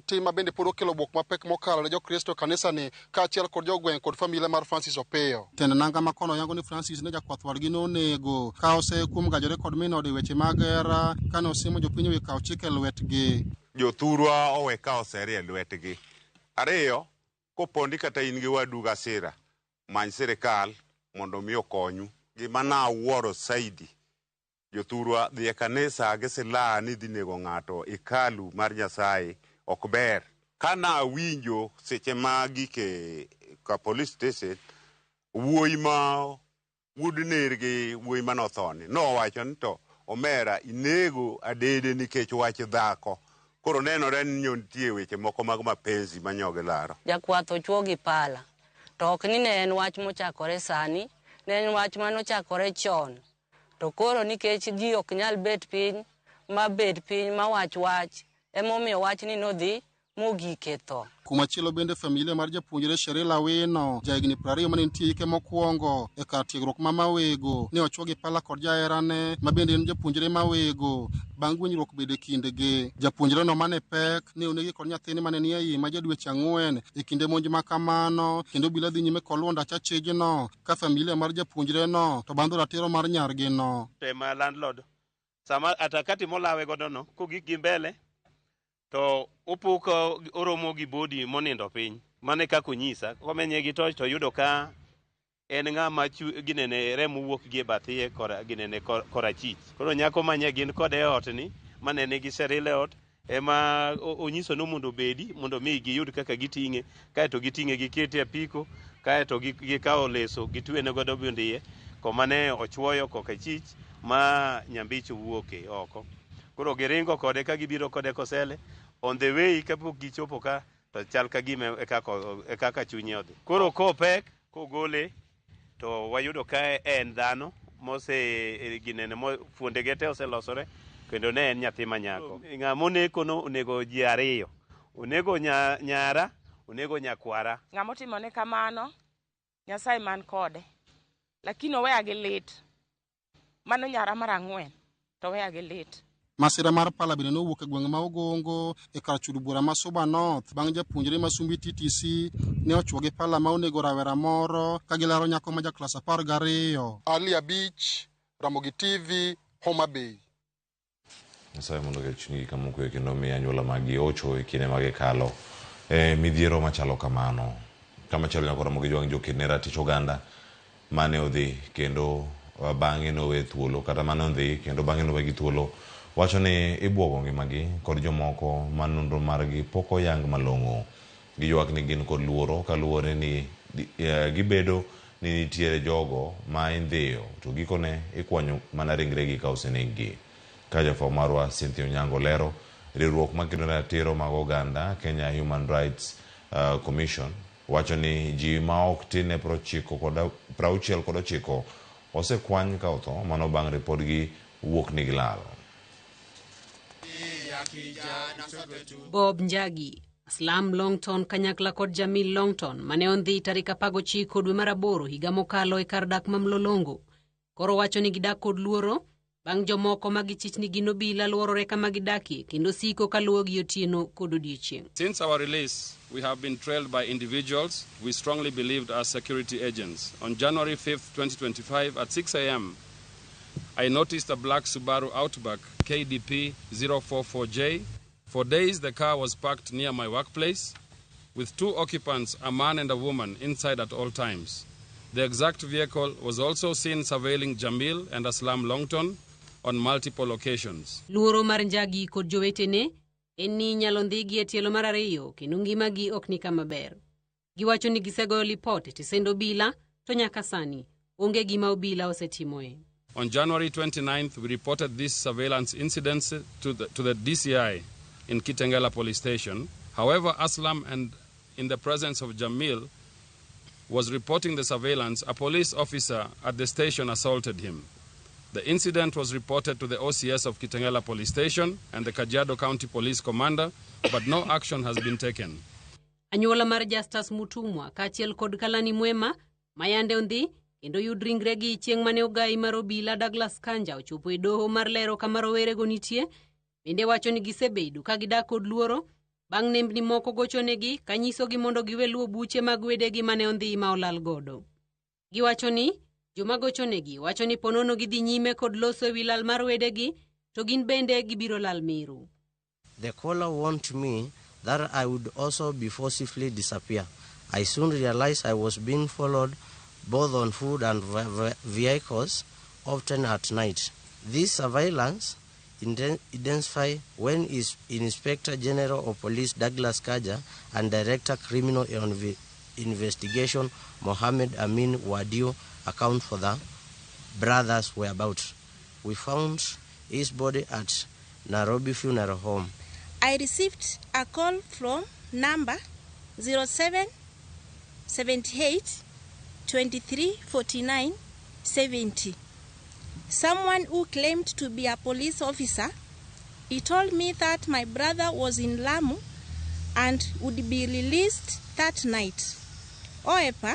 Tim ma bende pod okelo bwok mapek mokalo ne jokristo e kanisani kaachiel kod jogweng' kod familia mar Francis Opiyo. Tend nanga makono yango ni Francis ne jakwath wadgi nonego ka oseye kuom gajore kod min ode weche mag hera kane osimo jopiny ewi kawo chik e lwetgi. Jothurwa owe kawo seri e lwetgi. Ariyo, kopondi kata in gi wadu gasira, many sirikal mondo mi okonyu. Gima nawuoro saidi, jothurwa dhi e kanisa gi silaha ni dhi nego ng'ato hekalu mar Nyasaye ok ber. Kana awinjo seche ma gik e ka police station, wuoyi ma wuod nergi wuoyi mane othoni nowacho ni to omera inego adede nikech wach dhako. Koro nenore ni nyo nitie weche moko mag mapenzi ma nyo gilaro. Jakwath ochwo gi pala. To ok ni ne en wach mochakore sani, ne en wach manochakore chon. To koro nikech ji ok nyal bet piny ma bed piny ma wach wach, emomiyo wachni nodhi mogik e tho. Kumachielo bende familia mar japuonjre Sherila Awino, jahigni 20 mane nitie hike mokwongo e kar tiegruok ma Mawego, ne ochwo gi pala kod jaherane ma bende en japuonjre Mawego bang' winjruok bedo e kindgi. Japuonjreno mane pek ne onegi kod nyathine mane nie iye ma ja dweche 4 e kinde monj ma kamano, kendo obila dhi nyime kod luwo ndach achijno ka familia mar japuonjreno to bandho ratiro mar nyargino. Tema landlord sama atakati molawe godo no kogik gi mbele to opo ka oromo gi body monindo piny. Mano e kaka onyisa. Komenye gi torch to yudo ka en ng'ama ginene remo wuok gi e bath iye kora ginene korachich. Koro nyako manye gin kode e ot ni mane nigi Sheril e ot ema onyiso no mondo obedi mondo mi giyud kaka giting'e, kaeto giting'e gikete e apiko, kaeto gikawo leso gitwene godo bund iye koma ne ochwoyo kokachich ma nyambich owuoke oko. Koro giringo kode ka gibiro kode Kosele. On the way kapok gichopo ka to chal ka gima e kaka chunye odhi. Koro kopek kogole to wayudo ka en dhano mose ginene fuonde ge te oselosore kendo ne en nyathi manyako. Ng'ama oneko no onego ji ariyo. Onego nyara, onego nyakwara. Ng'ama otimone kamano, Nyasaye man kode. Lakini oweya gi lit. Mano nyara mar 4 to oweya gi lit. Masira mar pala bende nowuok e gweng' ma Ogongo e kar chudo bura ma Suba North bang' japuonjre ma Sumbi TTC ne ochwo gi pala ma onego rawera moro ka gilaro nyako ma ja klas 12. Ali Abich, Ramogi TV, Homa Bay. Nyasaye mondo oket chunygi kama okwe kendo omi anyuola maggi ocho e kinde ma gikalo e midhiero machalo kamano. Kamachielo nyaka Ramogi Jwang' joked ne ratich oganda mane odhi kendo bang'e nowe thuolo kata mane odhi kendo bang'e nowegi thuolo wacho ni ibuogo ngimagi kod jomoko ma nonro margi pok oyang malong'o. Giywak ni gin kod luoro kaluwore ni gibedo ni nitiere jogo ma indhiyo to gikone ikwanyo mana ringregi ka oseneggi. Ka jafwambo marwa Cynthia Onyango lero, riwruok makedo ne ratiro mag oganda Kenya Human Rights Commission wacho ni ji ma ok tin ne 69 osekwany ka otho mano bang' ripodgi wuok ni gilal. Bob Njagi, Aslam Longton kanyakla kod Jamil Longton mane ondhi tarik 19 dwe mar 8 higa mokalo e kar dak ma Mlolongo. Koro wacho ni gidak kod luoro bang' jomoko ma gichich ni gin obila luorore kama gidakie kendo siko kaluwogi otieno kod odiechieng'. Since our release, we have been trailed by individuals we strongly believed as security agents. On January 5th, 2025 at 6 a.m., I noticed a black Subaru Outback KDP 044J. For days, the car was parked near my workplace with two occupants, a man and a woman, inside at all times. The exact vehicle was also seen surveilling Jamil and Aslam Longton on multiple occasions. Luoro mar Njagi kod jowetene en ni inyalo ndhigi e tielo mar 2 kendo ngimagi ok ni kama ber. Giwacho ni gisegoyo lipot e tesend obila to nyaka sani onge gima obila osetimoe. On January 29th, we reported this surveillance incident to the DCI in Kitengela Police Station. However, Aslam, and in the presence of Jamil, was reporting the surveillance. A police officer at the station assaulted him. The incident was reported to the OCS of Kitengela Police Station and the Kajiado County Police Commander, but no action has been taken. Anyuola mar Justus Mutumwa kaachiel kod Kalani Mwema mayande ondhi kendo yud ringregi chieng' mane ogai mar obila Douglas Kanja ochopo e doho mar lero kama rowerego nitie, bende wacho ni gisebedo ka gidak kod luoro Bang' nembni moko gochonegi kanyisogi mondo giwe luwo buche mag wedegi mane ondhi ma olal godo. Giwacho ni joma gochonegi wacho ni ponono gidhi nyime kod loso ewi lal mar wedegi to gin bende gibiro lal miru. The caller warned me that I would also be forcibly disappear. I soon realized I was being followed both on foot and vehicles, often at night. This surveillance intensified when is Inspector General of Police Douglas Kaja and Director Criminal Investigation Mohammed Amin Wadio account for the brothers' whereabouts. We found his body at Nairobi Funeral Home. I received a call from number 07 78 23 49 70. Someone who claimed to be a police officer. He told me that my brother was in Lamu and would be released that night. However,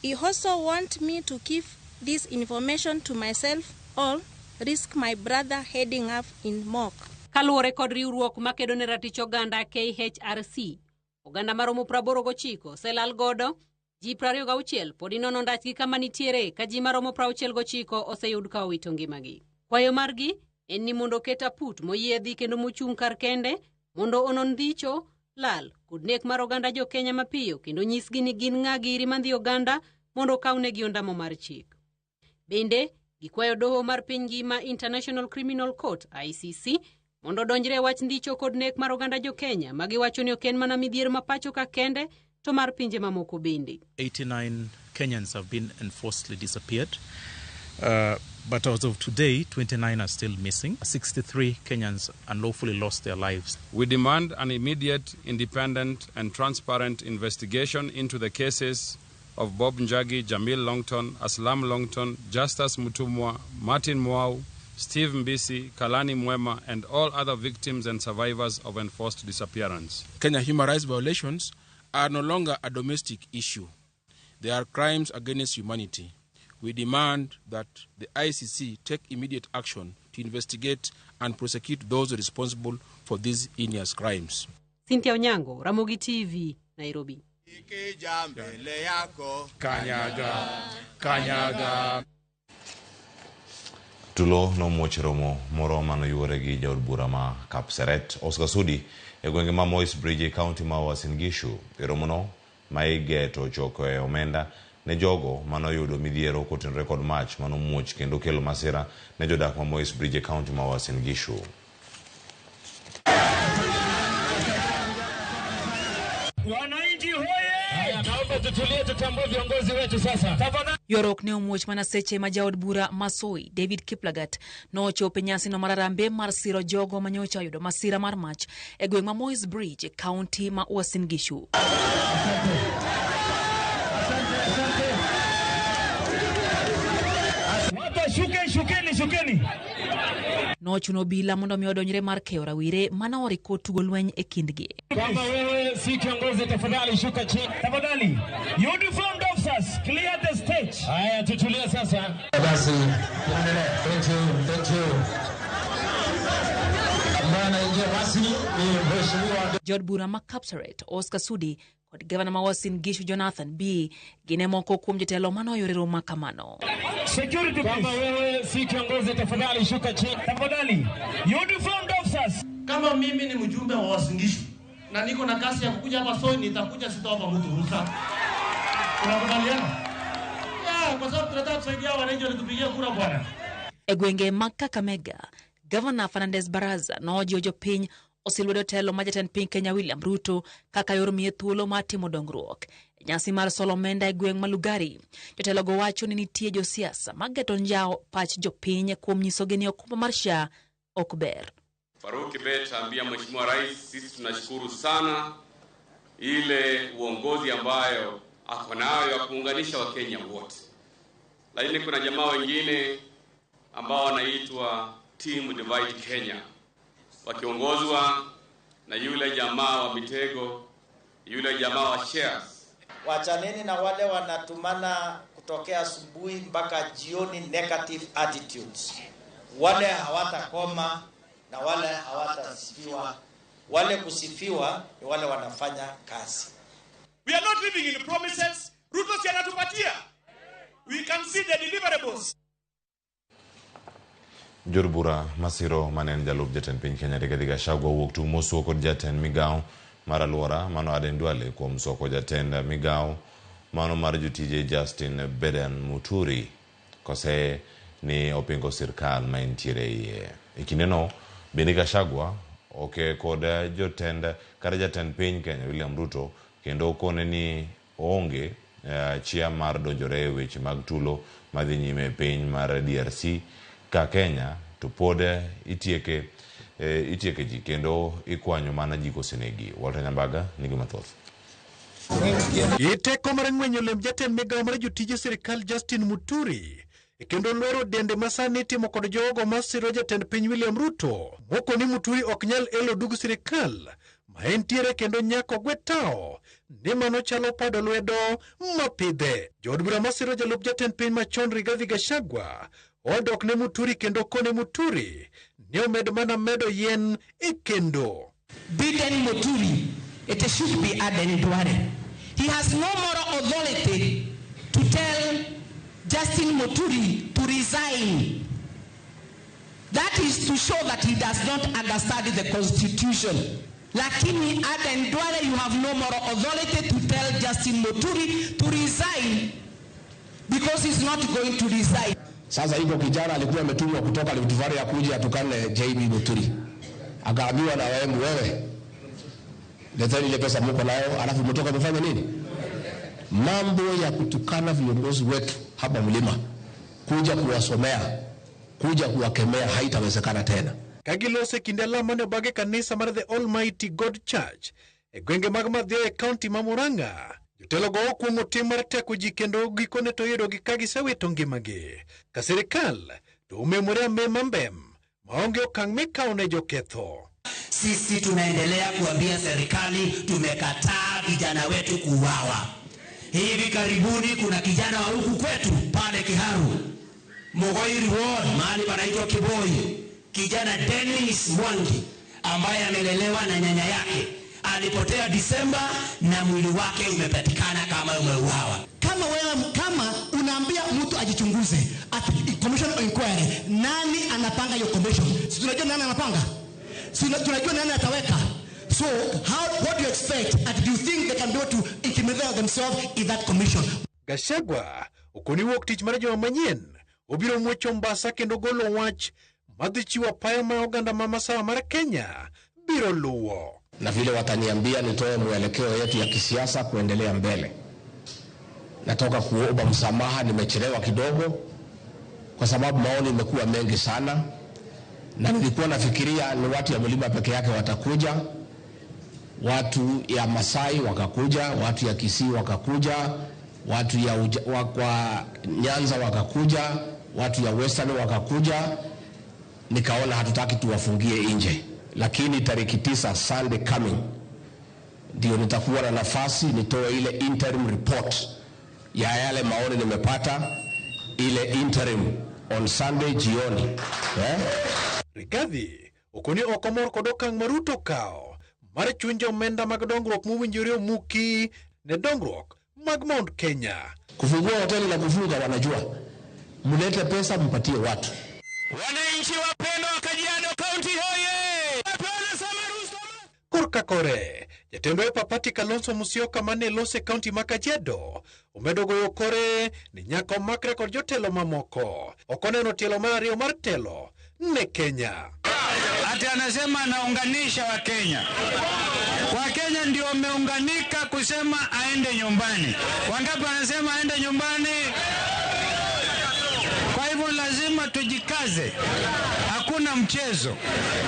he also wanted me to give this information to myself or risk my brother heading up in morgue. Kaluwore kod riwruok makedo ne ratich oganda KHRC, oganda maromo 89 oselal godo, ji 26 pod inono ndachgi kama nitiere ka ji maromo 69 oseyud ka owito ngimagi. Kwayo margi en ni mondo oket aput moyiedhi kendo mochung' kar kende mondo onon dhicho, lal kod nek mar oganda jo-Kenya mapiyo kendo nyisgi ni gin ng'a giri mandhi oganda mondo okawnegi ondamo mar chik. Bende gikwayo doho mar piny ngima International Criminal Court ICC mondo odonjre e wach ndicho kod nek mar oganda jo-Kenya ma giwacho ni ok en mana midhiero ma pacho ka kende to mar pinje mamoko bende. 89 Kenyans have been enforcedly disappeared, but as of today, 29 are still missing. 63 Kenyans unlawfully lost their lives. We demand an immediate, independent, and transparent investigation into the cases of Bob Njagi, Jamil Longton, Aslam Longton, Justus Mutumwa, Martin Mwau, Steve Mbisi, Kalani Mwema, and all other victims and survivors of enforced disappearance. Kenya human rights violations are no longer a domestic issue. They are crimes against humanity. We demand that the ICC take immediate action to investigate and prosecute those responsible for these heinous crimes. Cynthia Onyango, Ramogi TV, Nairobi. Ikija mbele yako Kanyaga, kanyaga. Tulo nomuoch romo moro manoyuore gi jaod bura ma Kapseret Oscar Sudi e gwenge ma Moi's Bridge e kaunti ma Uasin Gishu. E romono ma igeto choko e omenda ne jogo manoyudo midhiero kotenore kod mach manomuoch kendo kelo masira ne jodak ma Moi's Bridge e kaunti ma Uasin Gishu. Wananchi hoye! Naomba tutulie, tutambue viongozi wetu sasa. Tafadhali. Ywaruok ne omuoch mana seche ma jaod bura Masoi David Kiplagat nochopo e nyasino mar harambee mar siro jogo manyocha oyudo masira mar mach e gweng' ma Moi's Bridge e kaunti ma Uasin Gishu. Watu washuke, shukeni, shukeni. Nochuno obila mondo mi odonjre mar keyo rawere mane oriko tugo lweny e kindgi. Kama wewe si kiongozi, tafadhali shuka chini. Tafadhali. Uniformed officers, clear the stage. Haya, tutulie sasa. Basi tuendelee. Thank you, thank you. Ambaye anaingia rasmi ni Mheshimiwa Jaod bura ma Kapseret Oscar Sudi kod gavana ma Uasin Gishu Jonathan Bii gin e moko kuom jotelo manoyore romo ma kamano. Security, kama wewe si kiongozi, tafadhali shuka chini. Tafadhali. Uniformed officers. Kama mimi ni mjumbe wa Uasin Gishu na niko na kazi ya kukuja hapa Soi, nitakuja, sitawapa mtu ruhusa. Tunakubaliana? Yeah, kwa sababu tunataka kusaidia wananchi walitupigia kura bwana. E gwenge mag Kakamega, Gavana Fernandes Baraza nojiwo jopiny osil lwedo telo ma jatend piny Kenya William Ruto kaka yor miye thuolo mar timo dongruok. E nyasi mar solo omenda e gweng' ma Lugari, jotelogo wacho ni nitie josiasa mageto njawo pach jopiny kuom nyisogi ni okumba mar SHA ok ber. Faruk Kibet ambia Mheshimiwa Rais, sisi tunashukuru sana ile uongozi ambayo ako nayo ya kuunganisha Wakenya wote, lakini kuna jamaa wengine ambao wanaitwa Team Divide Kenya wakiongozwa na yule jamaa wa Mitego, yule jamaa wa shares. Wachaneni na wale wanatumana kutokea asubuhi mpaka jioni negative attitudes. Wale hawatakoma na wale hawatasifiwa. Wale kusifiwa ni wale wanafanya kazi. We are not living in promises. Ruto si anatupatia. We can see the deliverables. Jor bura masiro mane en jalup jatend piny Kenya Rigathi Gachagua owuok tung' mosuo kod jatend migawo mar aluora mano Aden Duale kuom soko jatend migawo mano mar jotije Justin Beden Muturi kose ni opingo sirkal ma entiere iye. E kindeno bende Gachagua oke kod jotend kata jatend piny Kenya William Ruto kendo okone ni oonge chia mar donjore e weche mag tulo madhi nyime e piny mar DRC ka Kenya to pod itieke itieke ji kendo ikwanyo mana ji kosenegi. Walter Nyambaga nigi mathoth. E teko mar ng'wenyo lemb jatend migawo mar jotije sirikal Justin Muturi kendo lwero dende ma sani itimo kod jogo masiro jatend piny William Ruto moko ni Muturi ok nyal elo dug sirikal ma entiere kendo nyaka ogwe tawo ni mano chalo pado lwedo mapidhe. Jood bura masiro jalup jatend piny machon Rigathi Gachagua odok ne Muturi kendo kone Muturi ni omed mana medo yien e kendo. Biden Muturi, it should be Aden Duale. He has no moral authority to tell Justin Muturi to resign. That is to show that he does not understand the constitution. Lakini Aden Duale, you have no moral authority to tell Justin Muturi to resign because he's not going to resign. Sasa hivyo kijana alikuwa ametumwa kutoka Rift Valley akuje atukane JB Muturi. Akaambiwa na wewe wewe, leteni ile pesa mko nayo, alafu mtoka mfanye nini? Mambo ya kutukana viongozi wetu hapa mlima, kuja kuwasomea, kuja kuwakemea haitawezekana tena. Kagilose kinde lamo mane obag e kanisa mar The Almighty God Church e gwenge mag Mathioya e kaunti ma Murang'a. Jotelo go okuong'o tim mar teko ji kendo gikone to yudogi ka gisewito ngimagi. Ka sirikal to omemore amema mbem maonge okang' mikawo ne joketho. Sisi tunaendelea kuambia serikali tumekataa vijana wetu kuuawa. Hivi karibuni kuna kijana wa huku kwetu pale Kiharu, Mogoiri Ward, mahali panaitwa Kiboi, kijana Dennis Mwangi ambaye amelelewa na nyanya yake, alipotea Disemba na mwili wake umepatikana kama umeuawa. Kama wewe, kama unaambia mtu ajichunguze at commission of inquiry, nani anapanga hiyo commission? Si tunajua nani anapanga? Si tunajua nani ataweka? So what do you expect? And do you think they can be able to intimidate themselves in that commission? Gachagua okoni wuok tich mar joma manyien obiro muocho mbasa kendo golo wach madhi chiwo apaya ma oganda ma masawa mar Kenya biro luwo. Na vile wataniambia nitoe mwelekeo yetu ya kisiasa kuendelea mbele. Natoka kuomba msamaha, nimechelewa kidogo kwa sababu maoni imekuwa mengi sana, na nilikuwa nafikiria ni watu ya mlima peke yake watakuja, watu ya Masai wakakuja, watu ya Kisii wakakuja, watu ya kwa Nyanza wakakuja, watu ya Western wakakuja. Nikaona hatutaki tuwafungie nje, lakini tariki 9 Sunday coming ndio nitakuwa na nafasi nitoe ile interim report ya yale maoni nimepata, ile interim on Sunday jioni. Rigathi okoni ok omor kod okang' ma Ruto kawo mar chunjo omenda mag dongruok mowinjore omuki ne dongruok mag Mount Kenya. Kufungua hoteli na kufunga wanajua, mlete pesa mpatie watu. Wananchi wapendwa wa Kajiado County hoye! Korka kore, jatend Wiper Party Kalonzo Musyoka mane lose kaunti ma Kajiado omedo goyo kore ni nyaka omakre kod jotelo mamoko. Ok oneno tielo mar ariyo mar telo ne Kenya. Ati anasema anaunganisha Wakenya. Wakenya ndio wameunganika kusema aende nyumbani. Wangapi wanasema aende nyumbani? Kwa hivyo lazima tujikaze. Hakuna mchezo.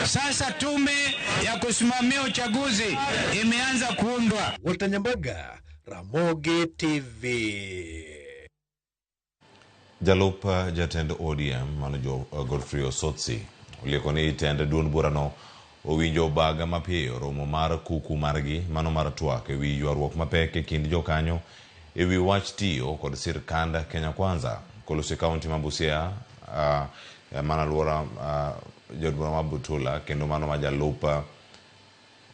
Sasa tume ya kusimamia uchaguzi imeanza kuundwa. Walter Nyambaga, Ramogi TV. Jalup jatend ODM mano Godfrey Osotsi olieko ni tend duond burano owinjo baga mapiyo romo mar kuku margi mano mar twak ewi ywaruok mapek e kind jokanyo ewi wach tiyo kod sirkand Kenya Kwanza. Koloso e kaunti ma Busia mana aluora jaod bura ma Butula kendo mano ma jalup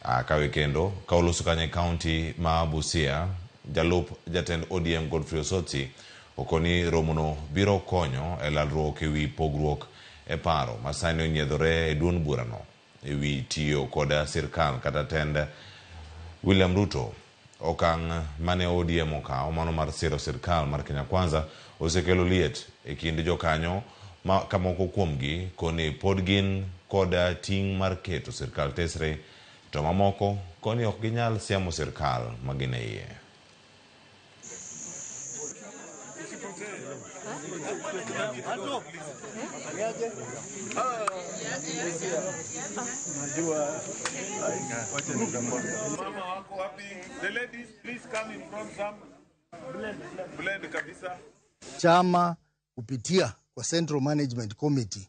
Kawe kendo ka oloso kanyo e kaunti ma Busia, jalup jatend ODM Godfrey Osotsi okoni romono biro konyo e lalruok ewi pogruok e paro ma sani onyiedhore e duond burano ewi tiyo kod sirkal kata tend William Ruto. Okang' mane ODM okawo mano mar siro sirkal mar Kenya Kwanza osekelo liet e kind jokanyo ma kamoko kuomgi koni pod gin kod ting' mar keto sirkal tesre to mamoko koni ok ginyal siemo sirkal ma gin e iye. Mama wako wapi? The ladies, please come in front some. Blend kabisa. Chama kupitia kwa Central Management Committee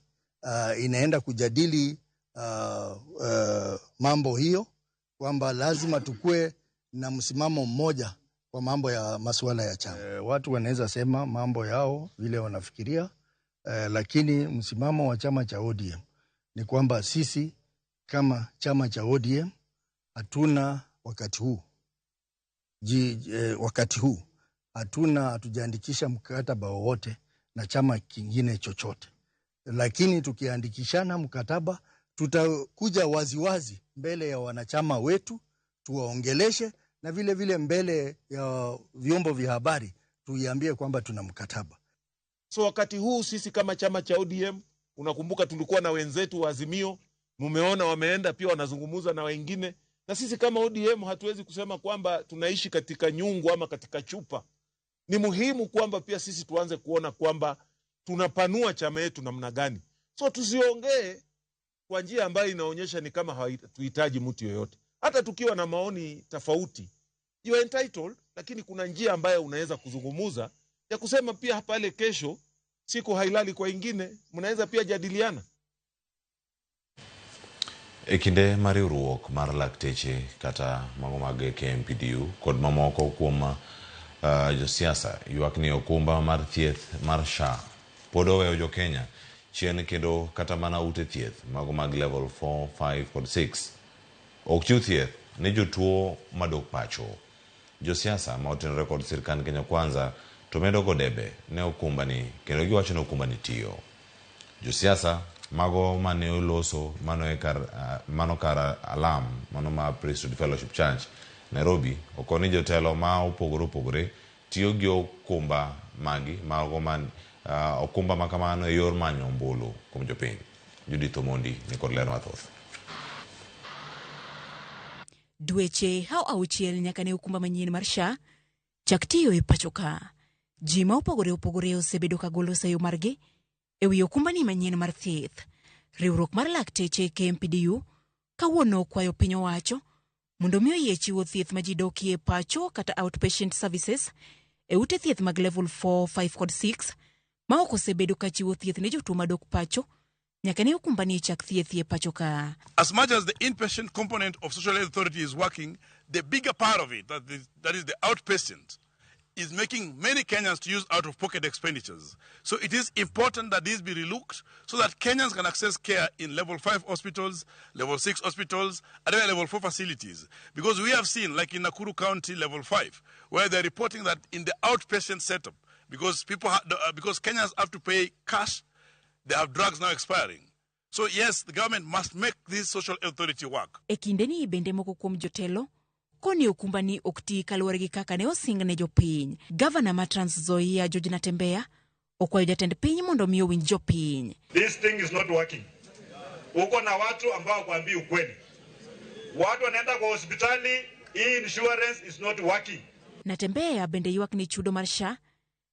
inaenda kujadili mambo hiyo kwamba lazima tukue na msimamo mmoja kwa mambo ya masuala ya chama. Watu wanaweza sema mambo yao vile wanafikiria, lakini msimamo wa chama cha ODM ni kwamba sisi kama chama cha ODM hatuna wakati huu wakati huu hatujaandikisha mkataba wowote na chama kingine chochote, lakini tukiandikishana mkataba tutakuja waziwazi mbele ya wanachama wetu tuwaongeleshe, na vile vile mbele ya vyombo vya habari tuiambie kwamba tuna mkataba. So wakati huu sisi kama chama cha ODM, unakumbuka tulikuwa na wenzetu wa Azimio, mumeona wameenda pia wanazungumza na wengine, na sisi kama ODM hatuwezi kusema kwamba tunaishi katika nyungu ama katika chupa. Ni muhimu kwamba pia sisi tuanze kuona kwamba tunapanua chama yetu namna gani. So tusiongee kwa njia ambayo inaonyesha ni kama hatuhitaji mtu yoyote. Hata tukiwa na maoni tofauti, you are entitled, lakini kuna njia ambayo unaweza kuzungumuza ya kusema pia pale kesho siku hailali kwa ingine, mnaweza pia jadiliana. E kinde mar riwruok mar lakteche kata mago mag KMPDU kod mamoko kuom josiasa ywak ni okumba mar thieth mar SHA pod oweyo jo Kenya chien kendo kata mana ute thieth mago mag level 4, 5 kod 6 ok chiw thieth ne jotuo madok pacho. Josiasa ma otenore kod sirkand Kenya Kwanza to medo go debe ne okumbani kendo giwacho ni okumbani tiyo. Josiasa mago mane oloso mano kar alam mano ma Priesthood Fellowship Church Nairobi okoni jotelo ma opogore opogore tiyo gi okumba magi mago man okumba makamano e yor manyo ombulu kuom jopiny. Judith Omondi ni kod ler mathoth. Dweche hao auchiel nyaka ne okumba manyien mar SHA chak tiyo e pacho ka. Ji ma opogore opogore osebedo ka golo sayo margi e wi okumbani manyien mar thieth. Riwruok mar lakteche KMPDU kawuono okwayo piny owacho mondo mi oyie chiwo thieth ma ji dokie pacho kata outpatient services e ute thieth mag level 4, 5 kod 6 ma ok osebedo ka chiwo thieth ne jotuo madok pacho nyaka ne okumbani chak thieth e pacho ka. As much as the inpatient component of social health authority is working, the bigger part of it, that is the outpatient, is making many Kenyans to use out-of-pocket expenditures. So it is important that this be relooked so that Kenyans can access care in level 5 hospitals, level 6 hospitals, and even level 4 facilities. Because we have seen, like in Nakuru County, level 5, where they're reporting that in the outpatient setup, because because Kenyans have to pay cash, they have drugs now expiring. So yes, the government must make this social authority work. E kindeni bende moko kuom jotelo koni okumbani ok ti kaluwore gi kaka ne osing ne jopiny. Gavana ma Trans Nzoia George Natembeya okwayo jatend piny mondo mi owinj jopiny. This thing is not working. Uko na watu ambao kuambii ukweli. Watu wanaenda kwa hospitali, hii insurance is not working. Natembeya bende ywak ni chudo mar SHA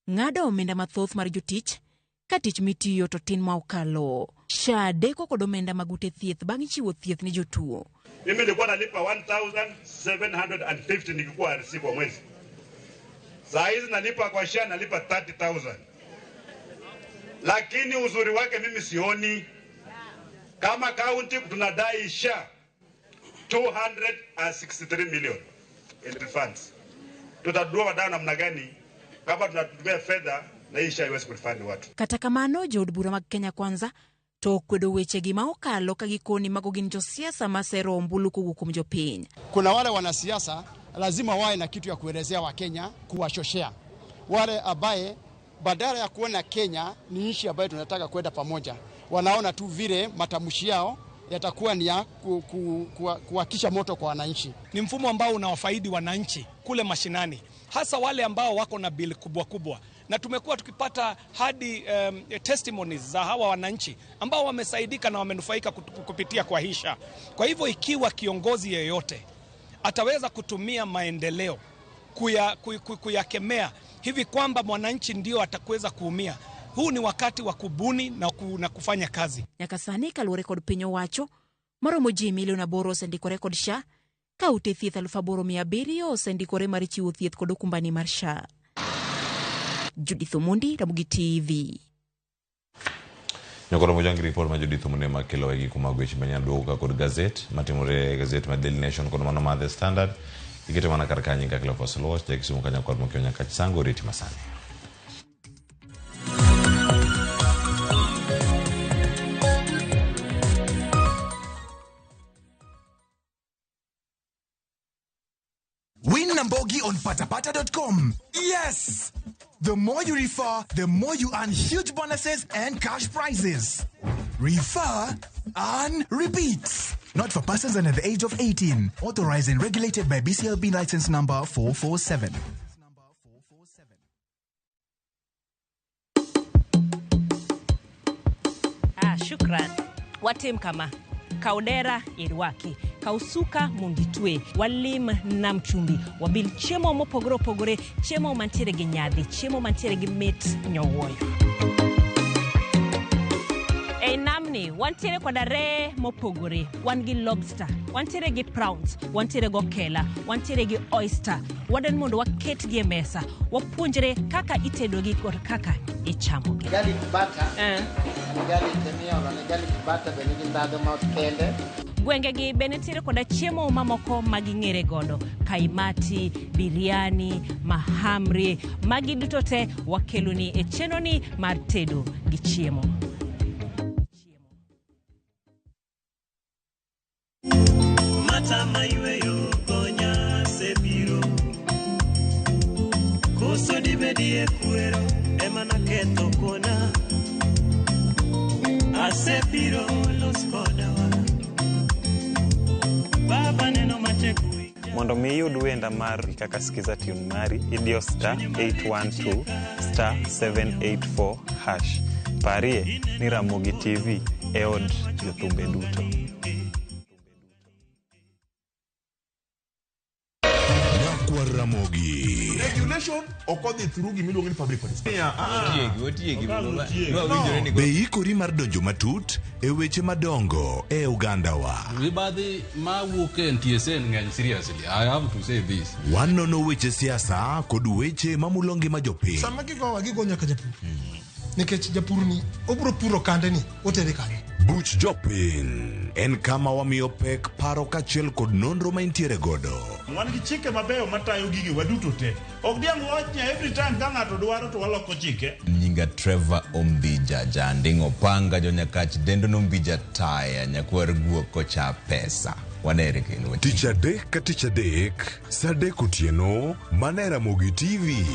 ng'ado omenda mathoth mar jotich ka tich mitiyo to tin ma okalo. SHA deko kod omenda mag ute thieth bang' chiwo thieth ne jotuo. Mimi nilikuwa nalipa 1750 nikikuwa RC kwa mwezi. Saa hizi nalipa kwa SHA nalipa 30,000. Lakini uzuri wake mimi sioni. Kama county tunadai SHA 263 million in refunds. Tutadua wadau namna gani kama tunatumia fedha na hii SHA iwezi kurefund watu. Kata kamano jood bura mag Kenya Kwanza To okwedo wechegi ma okalo ka gikoni mago gin josiasa ma sero ombulu kowuok kuom jopiny. Kuna wale wanasiasa lazima wawe na kitu ya kuelezea Wakenya, kuwachochea wale ambaye badala ya kuona Kenya ni nchi ambayo tunataka kwenda pamoja, wanaona tu vile matamshi yao yatakuwa ni ya kuwakisha moto kwa wananchi. Ni mfumo ambao unawafaidi wananchi kule mashinani, hasa wale ambao wako na bili kubwa kubwa, na tumekuwa tukipata hadi testimonies za hawa wananchi ambao wamesaidika na wamenufaika kupitia kwa hisha. Kwa hivyo ikiwa kiongozi yeyote ataweza kutumia maendeleo kuyakemea hivi kwamba mwananchi ndio atakuweza kuumia, huu ni wakati wa kubuni na kufanya kazi. Nyaka sani kaluwore kod piny owacho, maromo ji milion 8 osendikore kod SHA, ka ute thieth 8,700 osendikore mar chiwo thieth kod okumbani mar SHA. Judith Omondi, Ramogi TV. Nyakoro mojangi ripot ma Judith Omondi makelo e giko mag weche manyien duogo kod gazet matimore e gazet mar Daily Nation kod mano mar The Standard. Ikete mana kar kanyi kaka Cleophas Oluoch, ja Kisumu kanya kod Mokio nyaka Chisango, oriti masani. Win Nambogi on patapata.com. Yes! The more you refer, the more you earn huge bonuses and cash prizes. Refer, earn, repeat. Not for persons under the age of 18. Authorized and regulated by BCLB license number 447. Ah, shukran. Watim kama. Kaudera irwaki, kausuka monditwe, walim nam chumbi, wabil chiemo mopogore opogore, chiemo mantiere gi nyadhi, chiemo mantiere gi mit nyowuoyo. Ei namni, wantiere koda ree mopogore, wan gi lobster, wantiere gi prawns, wantiere gi okela, wantiere gi oyster. Wadwaro mondo waketgi e mesa, wapuonjre kaka itedogi kod kaka ichamogi. Garlic butter. Garlic miolo ne garlic butter be nigi ndhadhu ma kende. Gwengegi be nitiere koda chiemo mamoko ma ging'ere godo, kaimati, biryani, mahamri, magi duto te wakeloni e chenroni mar tedo gi chiemo. Mata mayweyo konya sebiro koso dibedie kwero ema naketho kona asebiro los kodawa baba neno matek. Mondo mi iyud wenda mar kaka Skiza tune mari, idiyo star 812 star 784 hash. Parie ni Ramogi TV e od jothumbe duto. Ramogi. Regulation okodhi through gimiluongo ni public participation. Be ikori mar donjo matut e weche madongo e Uganda wa. Mibadhi mawuok e NTSA ng'eny seriously. I have to say this. Wanono weche siasa kod weche mamulo ngima jopiny. Sama gigowa gigo nyaka japur. Nikech japur ni obro puro kande ni otere kanye. Buch jopiny en kama wamiyo pek paro kaachiel kod nonro ma intiere godo. Wan gi chike mabeyo matayo gigi waduto te. Ok diang' wach ni every time ka ng'ato dwaro to waloko chike. Nyinga Trevor Ombija Janding'o Panga Jonyakach Dendo Nombija Taya Nyakwar Guok kocha pesa. Wanere kendo. Tich adek ka tich adek, saa adek otieno, mana e Ramogi TV.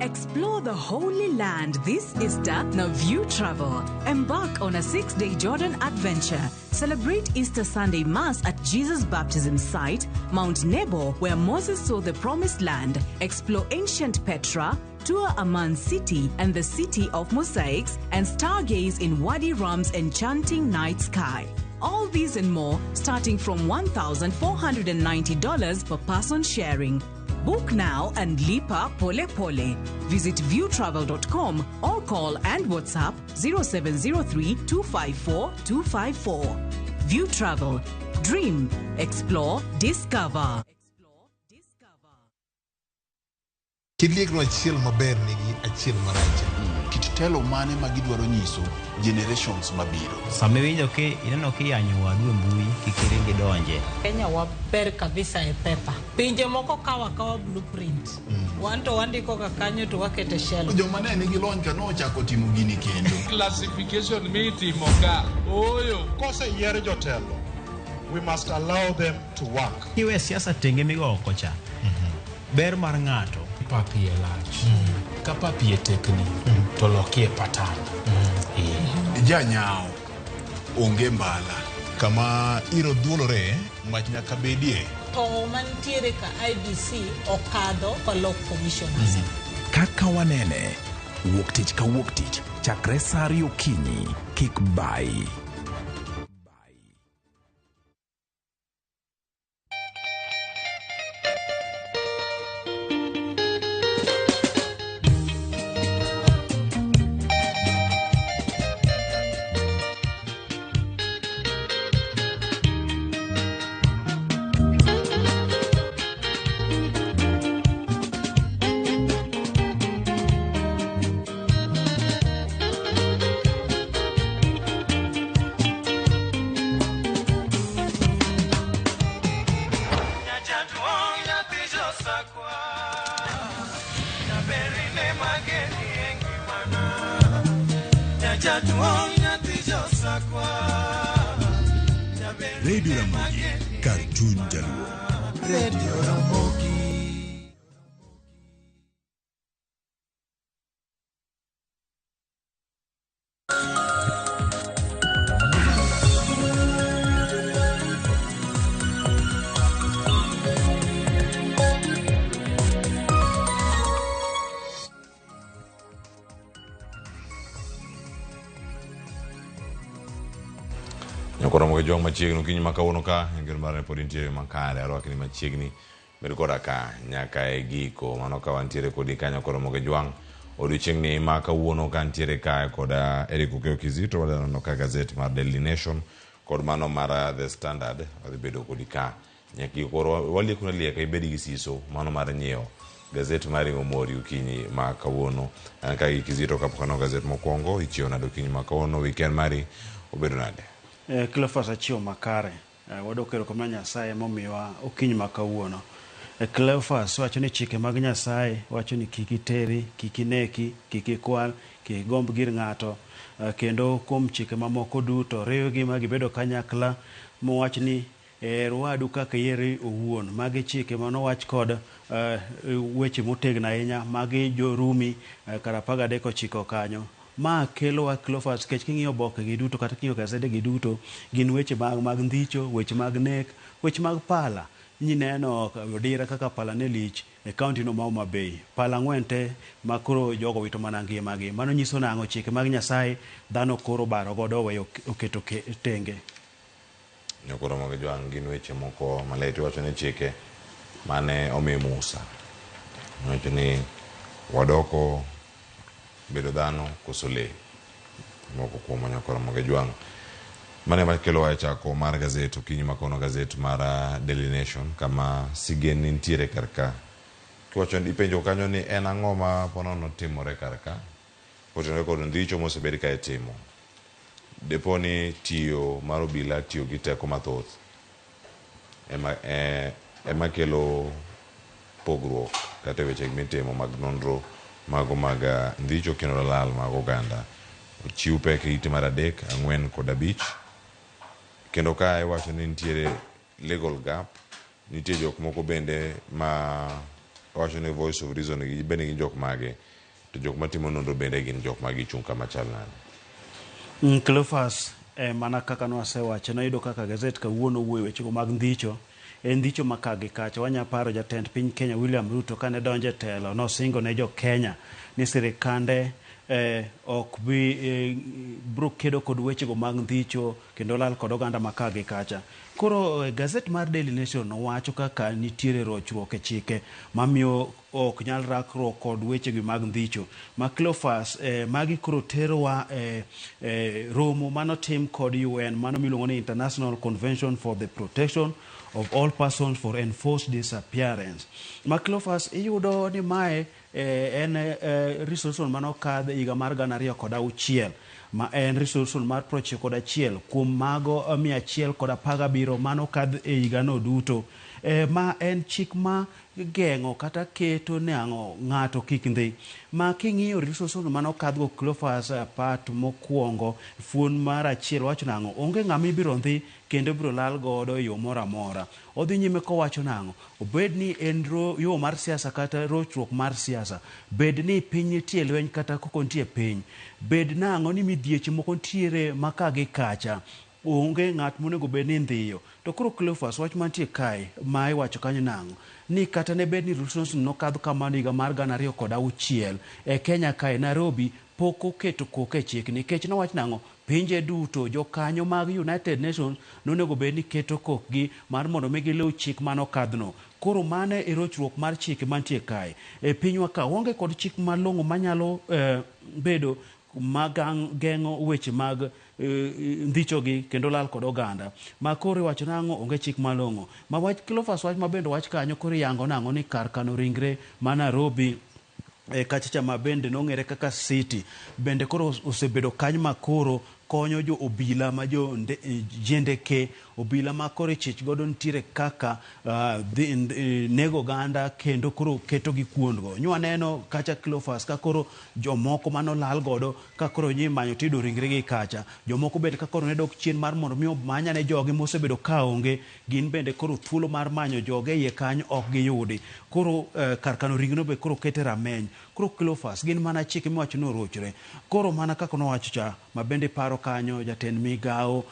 Explore the Holy Land this Easter, now View Travel. Embark on a 6-day Jordan adventure. Celebrate Easter Sunday Mass at Jesus' baptism site, Mount Nebo, where Moses saw the Promised Land. Explore ancient Petra, tour Amman City and the City of Mosaics, and stargaze in Wadi Rum's enchanting night sky. All these and more, starting from $1,490 per person sharing. Book now and lipa pole pole. Visit viewtravel.com or call and WhatsApp 0703 254 254. View Travel. Dream, explore, discover. Kiliekno achiel maber nigi achiel marach. Kit telo mane ma gidwaro nyiso generations mabiro. Sama iwinjo ki ineno kiyanyo wadu e mbui kik iring idonje. Kenya waber kabisa e pepa. Pinje moko kawa kawa blueprint. Wan to wandiko ga kanyo to wakete shelf. Joma ne nigi lony ka nochako timo gini kendo. Classification mitimo ka ooyo. Koseyier jotelo, we must allow them to work. Iwe siasa tenge migo oko cha. Ber mar ng'ato. Pap iye lach. Ka pap iye tekni to lokie patan. Janyao onge mbala. Kama iro dhuolore, mach nyaka bedie. Tong' mantiere ka IEBC okadho kolok commissioners. Kaka wanene, wuok tich ka wuok tich chakre sa ariyo okinyi, kik bayi. Radio Ramogi, kar chuny jaluo. Radio Ramogi. Nyakoro Ramogi Jwang' machiegni okinyi ma kawuono ka en geno mar ni pod intiere makare arwaki ni machiegni bed koda ka nyaka e giko mano ka wantiere kodi ka Nyakoro Ramogi Jwang' odiochieng'ni ma kawuono ka ntiere kae koda Eric Okeyo Kizito wadwa neno ka gazet mar Daily Nation kod mano mar The Standard wadhi bedo kodi ka nyaka giko koro waliekoni alieka ibed gi siso mano mar nyiewo gazet mar Ring'o Mori okinyi ma kawuono. An ka gi Kizito kapok aneno gazet mokwongo ichiewo nade okinyi ma kawuono weekend mari obedo nade? Cleophas achiewo makare. Wadwoko erokamano Nyasaye momiyowa okinyi ma kawuono. Cleophas wacho ni chike mag Nyasaye wacho ni kik iteri, kik ineki, kik ikwal, kik igomb gir ng'ato. Kendo kuom chike mamoko duto riwgi ma gibedo kanyakla mowach ni her wadu kaka iheri owuon. Magi chike manowach kod weche motegno ahinya. Magi jo-Rumi kar 13 ochiko kanyo. Ma kelowa Cleophas nikech king'iyo oboke gi duto kata king'iyo gasede gi duto gin weche mag ndhicho, weche mag nek, weche mag pala. Nyineno odira kaka pala ne lich e kaunti no ma Homa Bay. Pala ang'wen te ma koro jogo wito mana ngimagi. Mano nyiso nang'o chike mag Nyasaye dhano koro obaro godo oweyo oketo tenge. Nyakoro Ramogi Jwang' gin weche moko malit iwacho ni chike mane omi Musa wacho ni wadoko bedo dhano koso lee moko kuom Nyakoro Ramogi Jwang' mane ema kelowa e chako mar gazet okinyi ma kawuono gazet mar Daily Nation kama sigen nitiere kar ka kiwacho ipenjo kanyo ni en ang'o ma ponono timore kar ka kotenore kod ndhicho mosebed ka itimo depo ni tiyo mar obila tiyo gi teko mathoth ema kelo pogruok kata e weche mitimo mag nonro mago mag ndhicho kendo lal mag oganda. Ochiw pek e ite mar 3, 4 kod 5. Kendo ka iwacho ni nitiere legal gap, nitie jok moko bende ma wacho ni voice of reason gi bende gin jok mage, to jok matimo nonro bende gin jok mage gichung' kama chal nade. Cleophas, mana kaka nwasewacho, nayudo kaka gazet kawuono wuoyo wechego mag ndhicho. En ndhicho ma ka gi kacha. Wanya paro jatend piny Kenya William Ruto kane donjo e telo, nosingo ne jo Kenya ni sirikande ok bi bro kedo kod wechego mag ndhicho kendo lal kod oganda ma ka gi kacha. Koro gazet mar Daily Nation wacho kaka nitiere rochruok e chike mamiyo ok nyal rakruok kod wechegi mag ndhicho. Ma Cleophas, magi koro terowa romo manotim kod UN, mano miluongo ni International Convention for the Protection of All Persons for Enforced Disappearance. Ma Cleophas, iyudo ni mae en resolution manokadh higa mar 2006 ma en resolution mar 91 kuom mago 117 manokadh e higano duto. Ma en chik ma geng'o kata keto ne ang'o ng'ato kik ndhi. Ma king'iyo resolution mane okadhgo Cleophas part mokwongo fuon mar achiel wacho nang'o onge ng'ama ibiro ndhi kendo ibiro lal godo e yo moro amora. Odhi nyime kowacho nang'o obed ni en yo mar siasa kata rochruok mar siasa, bed ni piny nitie lweny kata koko nitie piny, bed nang'o ni midhieche moko nitiere ma ka gi kacha, onge ng'at monego bed ni ndhiyo. To koro Cleophas wach mantie kae ma iwacho kanyo nang'o ni kata ne bed ni resolution nokadh kamano higa mar 2006 e Kenya kae Nairobi pok oketo koke e chik nikech nowach nang'o pinje duto jokanyo mag United Nations nonego bed ni keto kokgi mar mondo mi giluw chik manokadhno. Koro mano e rochruok mar chike mantie kae. E pinywa ka waonge kod chik malong'o manyalo bedo mageng'o weche mag ndhichogi kendo lal kod oganda. Ma koro iwacho nang'o onge chik malong'o. Ma wach Cleophas wach mabende wach kanyo koro iyango nang'o ni kar kano ringre ma Nairobi kachacha ma bende nong'ere kaka City bende koro osebedo kanyo ma koro konyo jo obila ma jo jendeke obila ma koro ichich godo nitiere kaka nego oganda kendo koro ketogi kuondgo. Nywa neno kacha Cleophas ka koro jomoko manolal godo ka koro nyi manyo tiyudo ringregi kacha. Jomoko bende ka koro ne dok chien mar mondo mi omany ane jogi mosebedo kaonge, gin bende koro thuolo mar manyo joge iye kanyo ok giyudi. Koro kar kano ringno be koro kete rameny. Koro Cleophas gin mana chike miwacho ni orochre. Koro mana kaka nowacho cha ma bende paro kanyo jatend migawo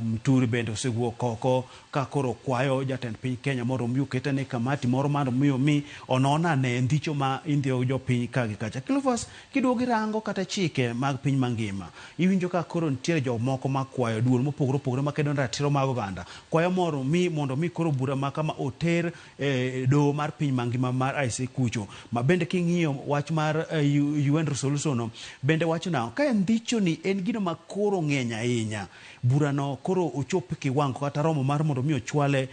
Muturi bende osewuok oko ka koro kwayo jatend piny Kenya mondo mi oketne kamati moro mondo mi onon ane ndhicho ma indhiyo jopiny ka gi kacha. Cleophas kiduogo irango kata chike mag piny mangima iwinjo ka koro nitiere jomoko makwayo duol mopogore opogore makedo ne ratiro mag oganda kwayo moro mi mondo mi koro bura ma kama oter doho mar piny mangima mar ICC kucho. Ma bende king'iyo wach mar UN resolution no bende wacho nang'o ka ndhicho ni en gino ma koro ng'eny ahinya burano koro ochop kiwango kata romo mar mondo mi ochwale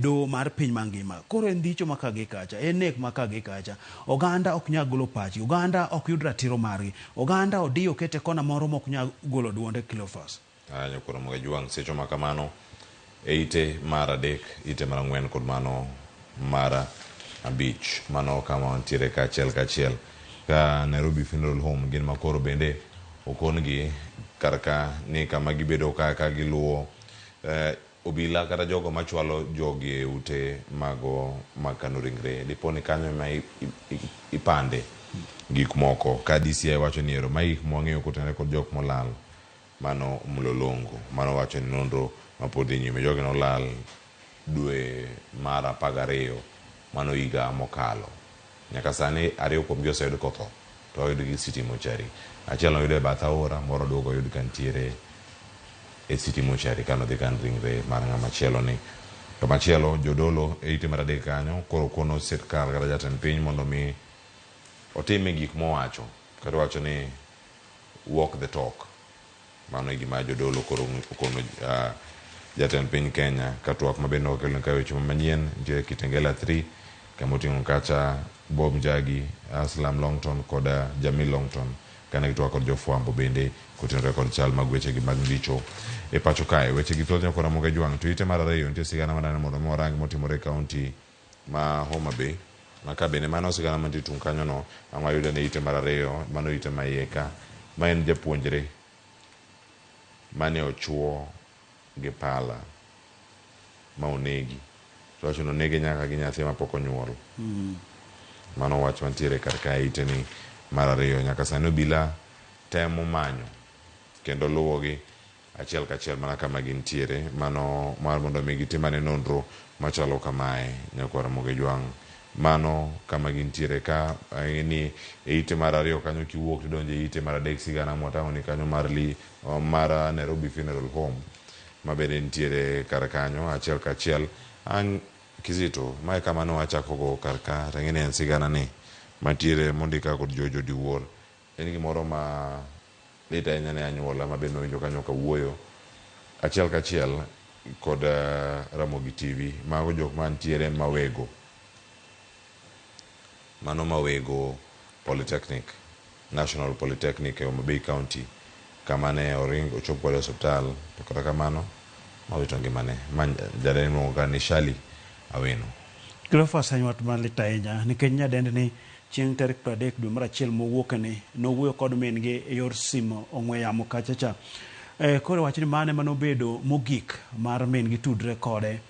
doho mar piny mangima. Koro en ndhicho ma ka gi kacha, en nek ma ka gi kacha. Oganda ok nyal golo pachgi, oganda ok yud ratiro margi, oganda odiyo kete kona moro mok nyal golo duonde Cleophas. Nyakwar Ramogi Ajwang' secho ma kamano e ite mar 3, ite mar 4 kod mano mar 5. Mano kama wantiere kaachiel kachiel ka Nairobi Funeral Home gin makoro bende okon-gi kar ka ni kama gibedo ka giluwo obila kata jogo machwalo jogi e ute mago mag kano ringre. Dipo ni kanyo ema ipande gik moko ka DCI wacho ni ero mae gik mwang'eyo kotenore kod jok molal mano Mlolongo. Mano wacho ni nonro mapod dhi nyime. Jogi nolal dwe mar 12 mano higa mokalo. Nyaka sani 2 kuomgi oseyud kotho to oyud gi City Mortuary. Achiel noyud e bath aora, moro duogo oyud kantiere e City Mortuary kanodhi kan ringre mar ng'ama chielo ni. To machielo jodolo e ite mar 3 kanyo koro kono sirkal kata jatend piny mondo mi otime gik mowacho kata owacho ni walk the talk. Mano e gima jodolo koro okono jatend piny Kenya ka twak mabende okelone ka weche manyien nitiere Kitengela 3 kama oting'o kacha Bob Njagi, Aslam Longton kod Jamil Longton kane gitwak kod jofwambo bende kotenore kod chal mag wechegi mag ndicho e pacho kae. Wechegi thoth nyakwar Ramogi Ajwang'. To ite mar 2 nitie sigana maneno mondo mi warang motimore e kaunti ma Homa Bay. Ma ka bende mano sigana mantie tung' kanyo no ang' wayudo ne ite mar 2 mano ite ma iye ka ma en japuonjre mane ochuo gi pala ma onegi. To wacho ni onege nyaka gi nyathi mapok onyuol. Mano wach mantiere kar kae ite ni mar 2. Nyaka sani obila temo manyo kendo luwogi achiel kachiel mana kama gintiere. Mano mar mondo mi gitim ane nonro machalo kamae nyakwar Ramogi Ajwang'. Mano kama gintiere ka ni e ite mar 2 kanyo kiwuok tidonjo e ite mar 3 sigana mwatang'o ni kanyo mar mar Nairobi Funeral Home ma bende nitiere kar kanyo achiel kachiel. Ang' Kizito, mae kama ne wachako go kar ka, tang'e ni en sigana ni mantiere mondika kod George Odiwuor. En gimoro ma lit ahinya ne anyuola ma bende nowinjo kanyo kawuoyo achiel kachiel kod Ramogi TV. Mago jok mantiere Mawego. Mano Mawego Polytechnic, National Polytechnic e Homa Bay County, kama ne oring ochop kode e osiptal, to kata kamano nowito ngimane. Ma jaden miluongo ka ni Shirley Awino. Cleophas en wach malit ahinya nikech nyadendni chieng' tarik 30 dwe mar achiel mowuokni nowuoyo kod min gi e yor simo ong'we yamo kacha cha. Koro wach ni mane manobedo mogik mar min gi tudre kode.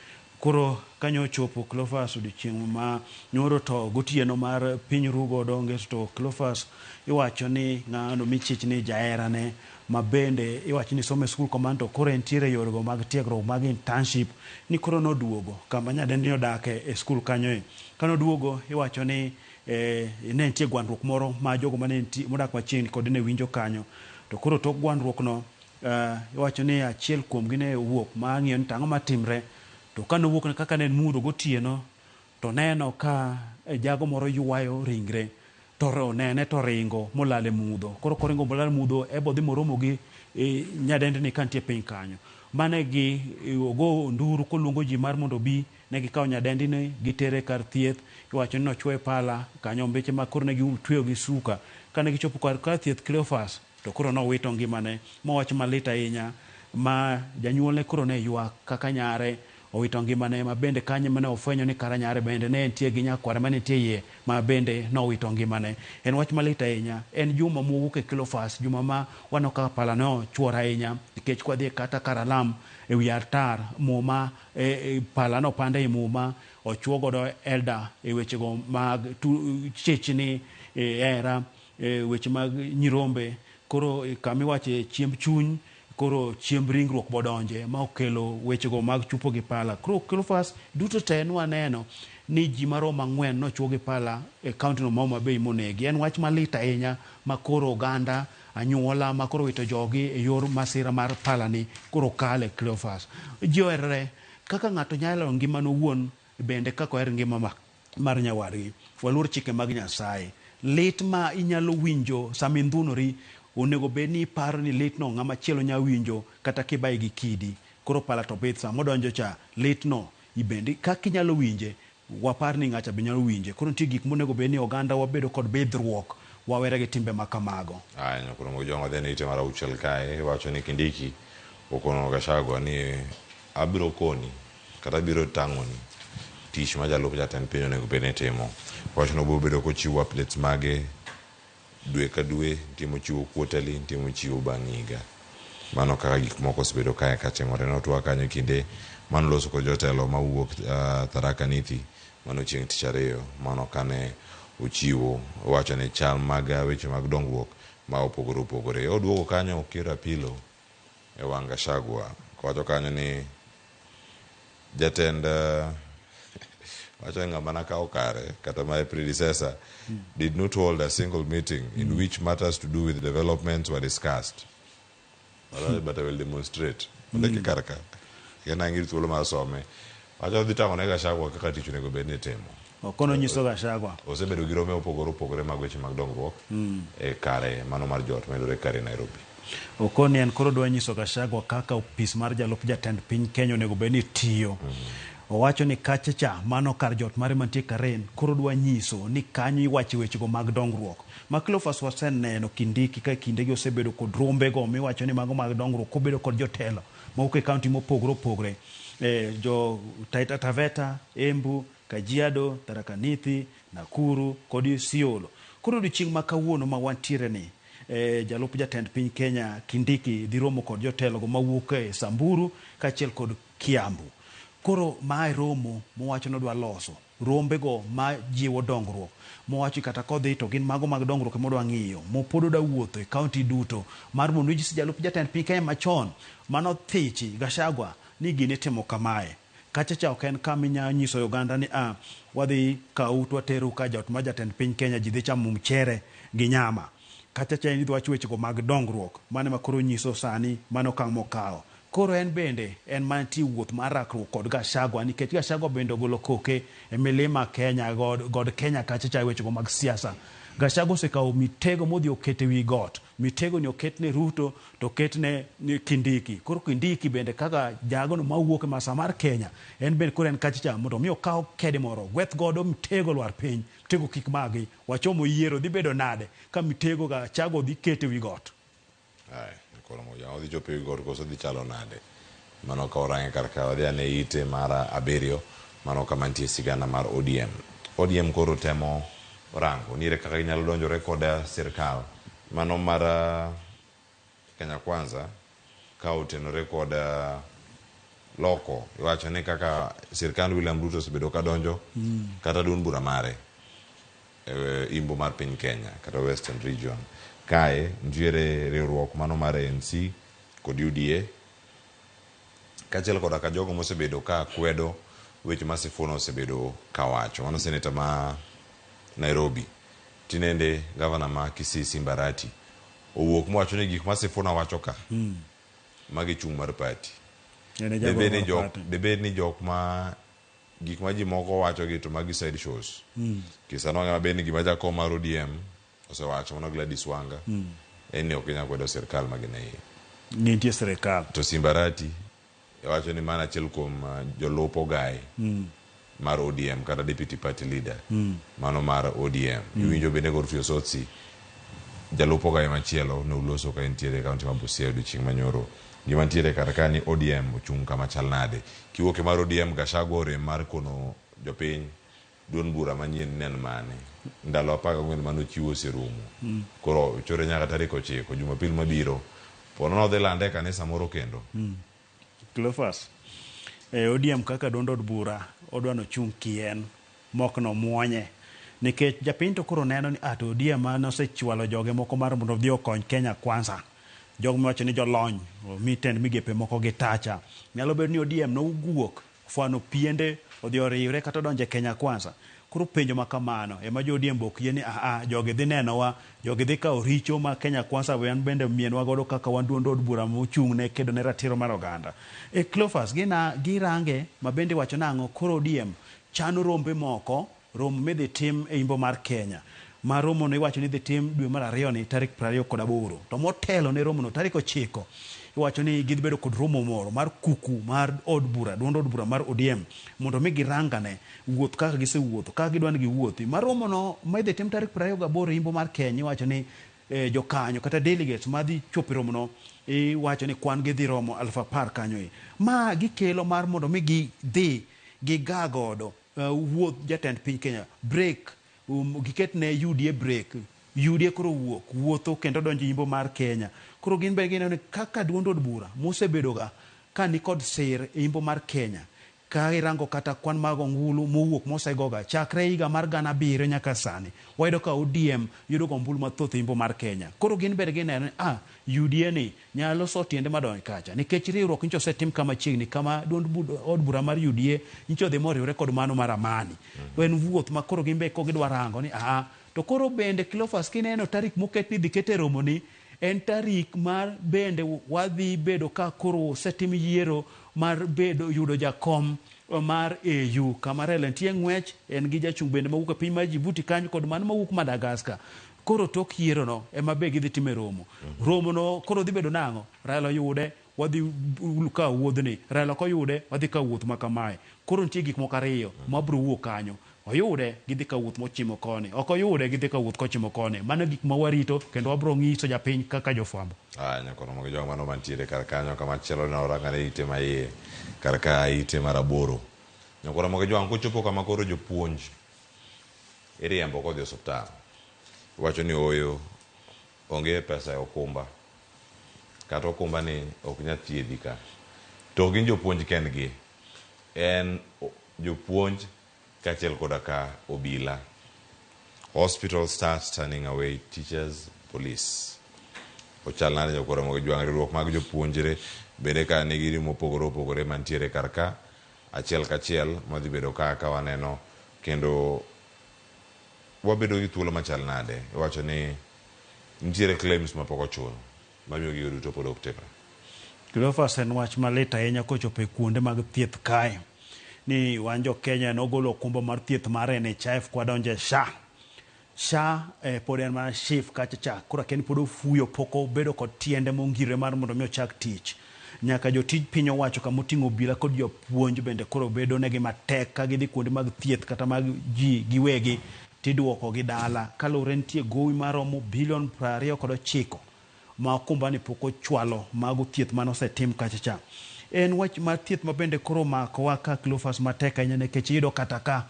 Koro kanyo ochopo Cleophas odiochieng' ma nyoro to gotieno mar piny ru godo ngeso to Cleophas iwacho ni ng'ano michich ni jaherane ma bende iwacho ni somo e skul kamano to koro entiere e yorego mag tiegruok mag internship ni koro noduogo kama nyadendi odake e skul kanyo e. Kanoduogo iwacho ni ne nitie gwandruok moro ma jogo mane nitie modak machiegni kode ne winjo kanyo. To koro tok gwandruok no iwacho ni achiel kuomgi ne owuok ma ng'iyo ni tang'o matimre. To kane owuok kaka ne en mudho gotieno to neno ka jago moro ywayo ringre to onene to ringo molal e mudho. Koro koringo molal e mudho ebo dhi moromo gi nyadendni ka nitie piny kanyo. Mane gi ogo nduru koluongo ji mar mondo obi, ne gikawo nyadendini gitere kar thieth, iwacho ni nochwoye pala kanyo mbeche ma koro ne gitweyo gi suka. Kane gichopo kar thieth Cleophas to koro nowito ngimane mowach malit ahinya ma janyuolne koro ne ywak kaka nyare owito ngimane ma bende kanyo mane ofwenyo ni kara nyare bende ne nitie gi nyakware mane nitie iye ma bende nowito ngimane. En wach malit ahinya. En juma mowuok e Cleophas, juma ma waneno kaka pala ne ochuor ahinya nikech kwadhi kata kar alam e wi altar muma pala nopande ei muma ochuo godo elder e wechego mag chechni hera weche mag nyirombe. Koro kama iwache chiemb chuny koro chiemb ringruok bodonje ma okelo wechego mag chupo gi pala. Koro Cleophas duto te nwaneno ni ji maromo 4 nochuo gi pala e kaunti no ma Homa Bay monegi. En wach malit ahinya ma koro oganda anyuola ma koro wito jogi e yor masira mar pala ni koro kale Cleophas. Ji oherore kaka ng'ato nyalo ngimane owuon bende kaka oher ngima mar nyawadgi. Waluor chike mag Nyasaye. Lit ma inyalo winjo sama indhunori onego bed ni iparo ni litno ng'ama chielo nyalo winjo kata kibaye gi kidi. Koro pala to bith sama odonjo cha litno ibendi kaka inyalo winje wapar ni ng'acha be nyalo winje. Koro nitie gik monego bed ni oganda wabedo kod bidhruok wawere gi timbe ma kamago. Aya nyakoro Mojong wadhi ne ite mar 6 kae iwacho ni Kindiki okono Gachagua ni abiro koni kata abiro tang'oni tich ma jalup jatend piny onego bed ni timo. Wachno biro bedo kochiwo updates mage dwe ka dwe, nitie mochiwo quarterly, nitie mochiwo bang' higa. Mano kaka gik moko osebedo kae katimore. Notwak kanyo kinde manoloso kod jotelo mawuok Tharaka Nithi mano chieng' tich ariyo, mano kane ochiwo wacho ni chal mag weche mag dongruok ma opogore opogore. Oduogo kanyo Okier Apilo e wang' Gachagua kowacho kanyo ni jatend wacho ni ng'ama nakawo kare kata my predecessor did not hold a single meeting in which matters to do with developments were discussed. But I will demonstrate. Ondike kar ka. Kendo ang' thuolo mar some. Wacho dhi tang'o ne Gachagua kaka tich onego bed ni itimo. Okono nyiso Gachagua. Osebedo gi rome mopogore opogore mag weche mag dongruok e kare mano mar jot mayudore kare Nairobi. Okoni en koro dwa nyiso Gachagua kaka opis mar jalup jatend piny Kenya onego bed ni tiyo. Owacho ni kacha cha mano kar jot mare mantie Karen koro dwa nyiso ni kanyo iwache wechego mag dongruok. Ma Cleophas waseneno Kindiki ka kindegi osebedo kod rombego miwacho ni mago mag dongruok kobedo kod jotelo mawuok e kaunti mopogore opogore. Jo Taita Taveta, Embu, Kajiado, Tharaka Nithi, Nakuru kod Isiolo. Koro odiochieng' ma kawuono ma wantiere ni jalup jatend piny Kenya Kindiki dhi romo kod jotelogo mawuok e Samburu kaachiel kod Kiambu. Koro mae romo mowacho ni odwa loso rombego ma jiwo dongruok mowacho kata kodhi to gin mago mag dongruok ema odwa ng'iyo mopod odwa wuotho e kaunti duto mar mondo onyis jalup jatend piny Kenya machon mano thichi Gachagua ni gini itimo kamae. Kacha cha ok en kama inyalo nyiso oganda ni wadhi kawu to wateru ka jot ma jatend piny Kenya ji dhi chamo mchere gi nyama. Kacha cha idhi wach wechego mag dongruok mano ema koro nyiso sani mano okang' mokawo. Koro en bende en mantie wuoth mar rakruok kod Gachagua nikech Gachagua bende ogolo koke e milima Kenya god Kenya kacha cha wechego mag siasa. Gachagua osekawo mitego modhi oketo e wi got. Mitego ni oketne Ruto to oketne Kindiki. Koro Kindiki bende kaka jagono mawuok e masa mar Kenya en bende koro en kacha cha mondo mi okaw kede moro gweth godo mitego lwar piny. Mitego kik magi. Wachomo yiero dhi bedo nade ka mitego Gachagua dhi keto e wi got. Ai, koro moja odhi chopo e wi got koso dhi chalo nade. Mano ka orange kar ka wadhi ane ite mar 7 Mano kama nitie sigana mar ODM. ODM koro temo rango ni ere kaka ginyalo donjore kod sirkal mano mar Kenya Kwanza ka otenore kod loko iwacho ni kaka sirkand William Ruto osebedo ka donjo kata duond bura mare e imbo mar piny Kenya kata Western Region. Kae nitiere riwruok mano mar ANC kod UDA kaachiel koda ka jogo mosebedo ka kwedo weche ma Sifuna osebedo ka wacho. Mano seneta ma Nairobi. Tinende gavana ma Kisii Simba Arati owuok mowacho ni gik ma Sifuna wacho ka magi chung' mar party. En e jagoro Debed ni mar jok, party. debed ni jok ma gik ma ji moko wacho gi to magi side shows. Kisa nong'e maber ni gima jakom mar ODM osewacho mano Gladys Wanga en ni ok ginyal kwedo sirkal ma gin e iye. Nitie sirikal. To Simba Arati wacho ni mano achiel kuom jolup ogai mar ODM kata deputy party leader mano mar ODM. Iwinjo bende Godfrey Osotsi jalup ogai machielo ne uloso ka entiere e kaunti ma Busia odiochieng' manyoro. Gima nitiere kar ka ni ODM ochung' kama chal nade. Kiwuok e mar ODM Gachagua orem mar kono jopiny duond bura manyien ni en mane. Ndalo 14 mane ochiwo oserumo. Koro ochore nyaka tarik 9 Jumapil mabiro. Po nono odhi lande e kanisa moro kendo. Cleophas, ODM kaka duond od bura odwa nochung' kien mok nomuonye. Nikech japiny to koro neno ni to ODM mane osechwalo joge moko mar mondo odhi okony Kenya Kwanza. Jogo miwacho ni jolony, omi tend migepe moko gi tacha. Nyalo bedo ni ODM nowuok fwano piende odhi oriwre kata odonjo e Kenya Kwanza. Koro penjo ma kamano ema jo ODM ok yie ni jogi dhi nenowa, jogi dhi kawo richo ma Kenya Kwanza wan bende mienwa godo kaka wan duond od bura mochung' ne kedo ne ratiro mar oganda. Cleophas, gina girange ma bende iwacho nang'o koro ODM chano rombe moko, romo midhi tim e imbo mar Kenya. Ma romo no iwacho ni dhi tim dwe mar 2 ni tarik 28. To motelo ne romo no tarik 9 iwacho ni gidhi bedo kod romo moro mar kuku mar od bura, duond od bura mar ODM mondo mi girangane wuoth kaka gisewuotho, kaka gidwa ni giwuothi. Ma romo no ma idhi tim tarik 28 e imbo mar Kenya iwacho ni jokanyo kata delegates madhi chopo e romo no iwacho ni kwan gi dhi romo 10,000 kanyo e. Ma gikelo mar mondo mi gidhi giga godo wuoth jatend piny Kenya break giket ne UDA break. UDA koro wuok wuotho kendo donjo imbo mar Kenya. Koro gin be gineno ni kaka duond od bura mosebedoga ka ni kod sir e imbo mar Kenya ka irango kata kwan mag ombulu mowuok mosegoga chakre higa mar 2007 nyaka sani wayudo ka ODM yudo ga ombulu mathoth e imbo mar Kenya. Koro gin bende gineno ni UDA ni nyalo so tiende madonj kacha nikech riwruok nyocha osetim kama chiegni kama duond od bura mar UDA nyocha odhi moriwre kod mano mar Amani. En wuoth ma koro gin be ko gidwa rango ni to koro bende Cleophas kineno tarik moket ni dhi kete romo ni en tarik mar bende wadhi bedo ka koro osetim yiero mar bedo yudo jakom mar AU kama Raila nitie ng'wech en gi jachung' bende mawuok e piny mar Djibouti kanyo kod mano mawuok Madagascar. Koro tok yiero no ema be gidhi timo e romo. Romo no koro dhi bedo nang'o? Raila oyude wadhi kawo wuodhni. Raila ok oyude wadhi kawo wuoth ma kamae. Koro nitie gik moko ariyo mabiro wuok kanyo. Oyude gidhi kawo wuoth mochimo koni. Ok oyude gidhi kawo wuoth kochimo koni. Mano gik ma warito kendo wabiro ng'iso japiny kaka jofwambo. Nyakono mogi jogo mano mantiere kar kanyo kama chielo ne orangane ite ma iye kar ka ite mar 8. Nyakono mogi jogo kochopo kama koro jopuonj iriembo kodhi e osiptal. Iwacho ni ooyo onge pesa e okumba. Kata okumba ni ok nyal thiedhi ka. To ok gin jopuonj kendgi. En jopuonj kaachiel koda ka obila. Hospital starts turning away teachers, police. Ochal nade jokoro mogi jwang' riwruok mag jopuonjre bende ka nigi mopogore opogore mantiere kar ka achiel kachiel madhi bedo ka ka waneno kendo wabedo gi thuolo machal nade. Iwacho ni nitiere claims mapok ochul mamiyo gigo duto pod ok timre. Cleophas en wach malit ahinya kochopo e kuonde mag thieth kae. Ni wan jo Kenya nogolo okumba mar thieth mar NHIF kwadonjo e SHA. SHA pod en mana SHIF kacha cha. Koro akia ni pod ofuyo pok obedo kod tiende mongirore mar mondo mi ochak tich. Nyaka jotij piny owacho kama oting'o obila kod jopuonj bende koro bedo negi matek ka gidhi kuonde mag thieth kata mag ji giwegi tiduoko gi dala. Kaluwore nitie gowi maromo bilion 29 ma okumba ni pok ochwalo mago thieth mane osetim kacha cha. En wach mar thieth ma bende koro omakowa ka Cleophas matek ahinya nikech iyudo kata ka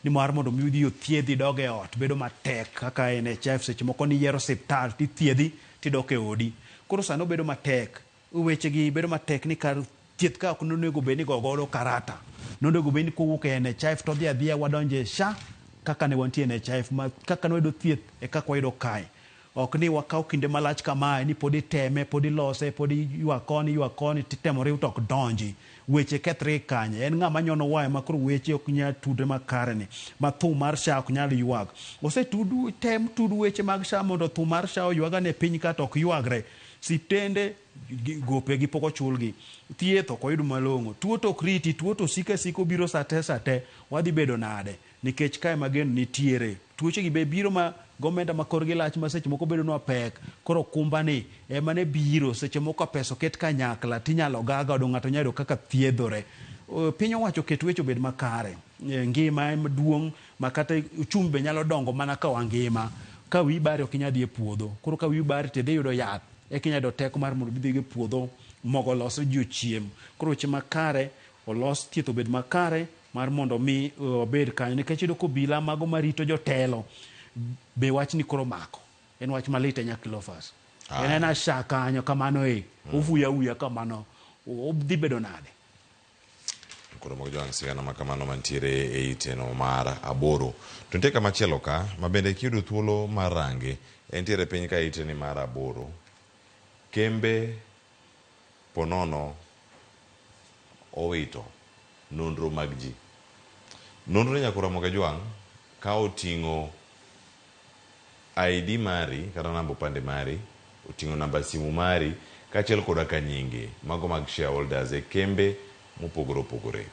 ni mar mondo mi odhi othiedhi idog e ot bedo matek kaka NHIF seche moko niyiero osiptal tithiedhi tidok e odi. Koro sani obedo matek. Weche gi bedo matek ni kar thieth ka ok nonego bed ni igo godo karata. Nonego bed ni kowuok e NHIF to odhi adhiya wadonjo e SHA kaka ne wantie e NHIF ma kaka ne wayudo thieth e kaka wayudo kae. Ok ni wakaw kinde malach kamae ni pod iteme, pod ilose, pod iywak koni, iywak koni titemo riw to ok donji. Weche kethre gi kanye? En ng'a manyono waya ma koro weche ok nyal tudre makare ni? Ma thum mar SHA ok nyal ywak. Osetud, tem tud weche mag SHA mondo thum mar SHA oywag ane piny ka to ok ywagre. Siptende gopegi pok ochulgi. Thieth ok wayud malong'o. Tuo to ok riti, tuo to siko asika obiro sate sate. Wadhi bedo nade? Nikech kae ma geno nitiere. Tuoche gi be biro ma gomenda ma korgi lach ma seche moko bedonwa pek. Koro okumba ni ema ne biro seche moko ka pesa oket kanyakla tinyalo ga godo ng'ato nyalo yudo kaka thiedhore. Piny owacho oket weche obed makare. Ngima ema duong' ma kata uchumi be nyalo dongo mana ka wangima. Ka wiyi bari ok inyal dhi e puodho. Koro ka wiyi bari to idhi yudo yath eka inyalo yudo teko mar mondo idhi e puodho mogo olosre ji ochiem. Koro weche makare olos thieth obed makare mar mondo mi wabed kanyo nikech iyudo ka obila mago marito jotelo be wachni koro omako. En wach malit ahinya Cleophas. En aena SHA kanyo kamano e. Ofuyo auya kamano. Odhi bedo nade? Koro mag jowang' sigana ma kamano mantiere e iteno mar aboro. To nitie kama chielo ka ma bende kiyudo thuolo mar range, entiere piny ka iteni mar aboro. Kembe ponono owito nonro mag ji. Nonro ni nyaka Ramogi Ajwang' ka oting'o ID mari kata namba opande mari, oting'o namba simu mari kaachiel koda ka nyinge mago mag shareholders e kembe mopogore opogore.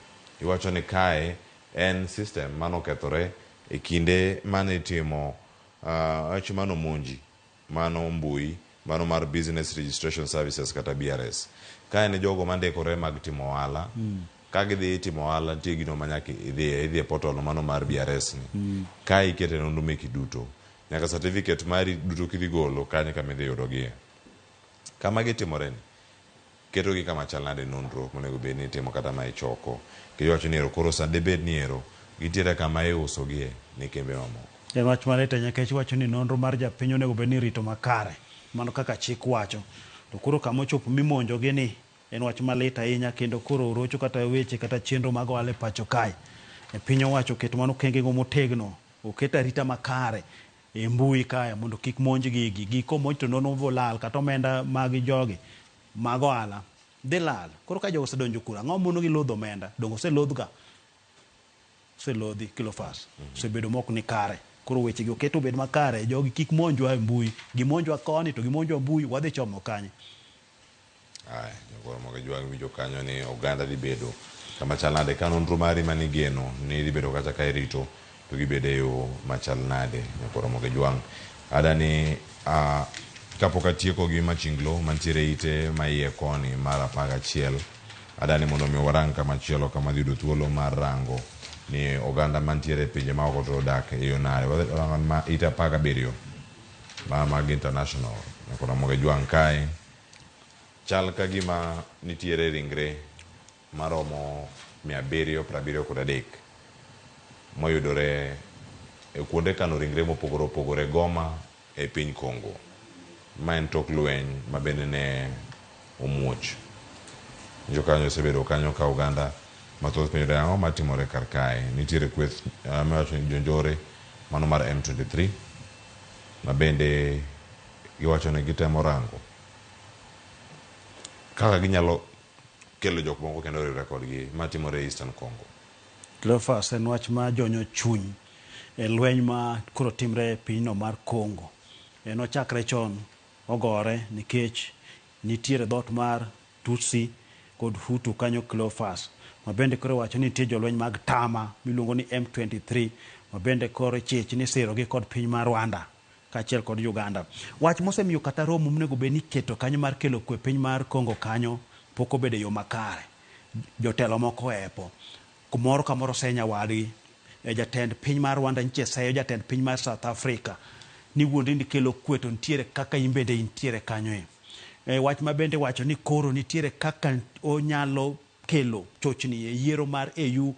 Iwacho ni kae en system mane okethore e kinde mane itimo wach mane omonji mano mbui mano mar Business Registration Services kata BRS. Kae ne jogo mandikore mag timo ohala, ka gidhi timo ohala nitie gino ma nyaka idhiye, idhi e portal no mano mar BRS ni. Kae ikete nonro meki duto. Nyaka certificate mari duto kidhi golo kanyo kama idhi yudogie. Kama gitimore ni, ketogi kama chal nade nonro monego bed ni itimo kata ma ichoko. Nikech iwacho ni ero koro sa debed ni ero gintiere kama iusogie ne kembe mamoko. En wach malit ahinya nikech iwacho ni nonro mar japiny onego bed ni irito makare. Mano kaka chik wacho. To koro kama ochopo mimonjogi ni en wach malit ahinya kendo koro orocho kata weche kata chenro mag ohala e pacho kae. E piny owacho oketo mano okengego motegno, oket arita makare e mbui kae mondo kik monj gigi. Gigi komonj to nonro bo lal kata omenda mag jogi mag ohala dhi lal. Koro ka jogo osedonjo kuro, ang'o monogi lodho omenda? Donge oselodhga? Oselodhi Cleophas. Osebedo mok ni kare. Koro weche gi oket obed makare, jogi kik monjwa e mbui. Gimonjwa koni to gimonjwa mbui, wadhi chomo kanye? Aya, jogoro mogo jwang' winjo kanyo ni oganda dhi bedo kama chal nade ka nonro mari manigeno ni dhi bedo kacha ka irito to gibedo e yo machal nade nyakoro mogo jwang' ada ni kapok atieko gi machinglo mantiere ite ma iye koni mar 11 ada ni mondo mi warang kama chielo kama dhi yudo thuolo mar rango ni oganda mantiere e pinje maoko to odak e yo nade warango ma ite 17 ma mag international nyakoro mogo jwang' kae Chal ka gima nitiere ringre maromo 773 moyudore e kuonde kano ringre mopogore opogore Goma e piny Congo. Ma en tok lweny ma bende ne omuoch. Jokanyo osebedo kanyo ka oganda mathoth penjore ang'o matimore kar kae. Nitiere kweth miwacho ni jonjore mano mar M23 ma bende giwacho ni gitemo rango kaka ginyalo kelo jok moko kendo riwre kodgi ma timore e Eastern Congo. Cleophas en wach ma jonyo chuny e lweny ma koro timre e pinyno mar Congo. En ochakre chon ogore nikech nitiere dhoot mar Tutsi kod Hutu kanyo Cleophas ma bende koro iwacho ni nitie jolweny mag Tama miluongo ni M23 ma bende koro ichich ni isirogi kod piny mar Rwanda kaachiel kod Uganda. Wach mosemiyo kata romo monego bed ni iketo kanyo mar kelo kwe piny mar Congo kanyo pok obedo e yo makare. Jotelo moko ohepo. Moro ka moro seyo nyawadgi. Jatend piny mar Rwanda nyiche seyo jatend piny mar South Africa ni wuondi ni kelo kwe to nitiere kaka in bende intiere kanyo e. Wach ma bende wacho ni koro nitiere kaka onyalo kelo chochni e yiero mar AU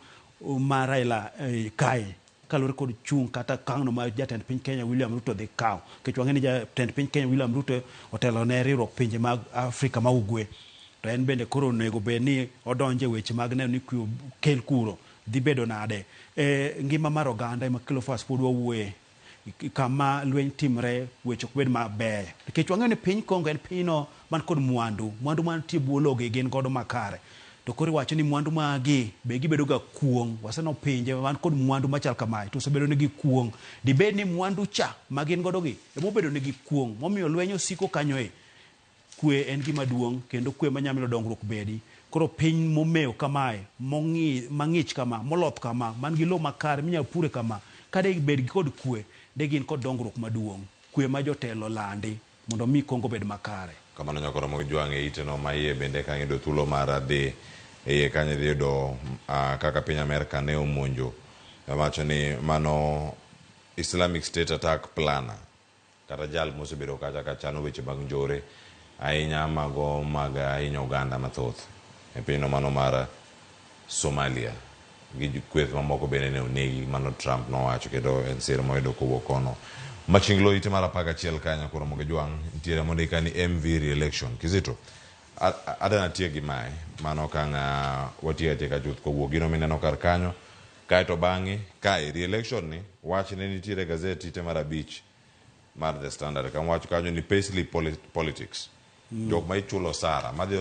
mar Raila kae kaluwore kod chung' kata okang'no ma jatend piny Kenya William Ruto dhi kawo. Nikech wang'e ni jatend piny Kenya William Ruto otelo ne riwruok pinje mag Afrika ma Ugwe. To en bende koro onego bed ni odonjo e weche mag neno ni kwe okel kuro. Dhi bedo nade? E ngima mar oganda ema Cleophas pod wawuoye. Kama lweny timre weche ok bed maber. Nikech wang'eyo ni piny Congo en pinyno man kod mwandu. Mwandu mantie bwo lowo gi gin godo makare. To koro iwacho ni mwandu magi be gibedo ga kuong'. Waseneno pinje man kod mwandu machal kamae to osebedo negi kuong'. Dibed ni mwandu cha ma gin godo gi ema obedo negi kuong' momiyo lweny osiko kanyo e. Kwe en gima duong' kendo kwe manyalo miyo dongruok bedi. Koro piny momew kamae, mong'i, mang'ich kama, moloth kama, man gi lowo makare minyalo pure kama, ka de bed gi kod kwe, de gin kod dongruok maduong'. Kwe ma jotelo landi mondo mi Congo obed makare. Kamano nyaka romo gi jwang' e iteno ma iye bende ka ng'ido thuolo mar dhi e iye kanyo idhi yudo kaka piny Amerka ne omonjo wacho ni mano Islamic State attack planner kata jal mosebedo kacha ka chano weche mag njore ahinya mago mag hinyo oganda mathoth e pinyno mano mar Somalia gi kweth mamoko bende ne onegi mano Trump nowacho kendo en sir moyudo kowuok kono. Machinglo ite mar 11 kanyo koro mogo jwang' nitiere mondika ni MV re-election. Kizito, adana tiek gi mae mano ka ng'a watiek atieka chuth kowuok gino mineno kar kanyo kaeto bang'e kae re-election ni wach ne nitiere gazet ite mar 5 mar The Standard kama wacho kanyo ni payslip politics. Jok ma ichulo osara madhi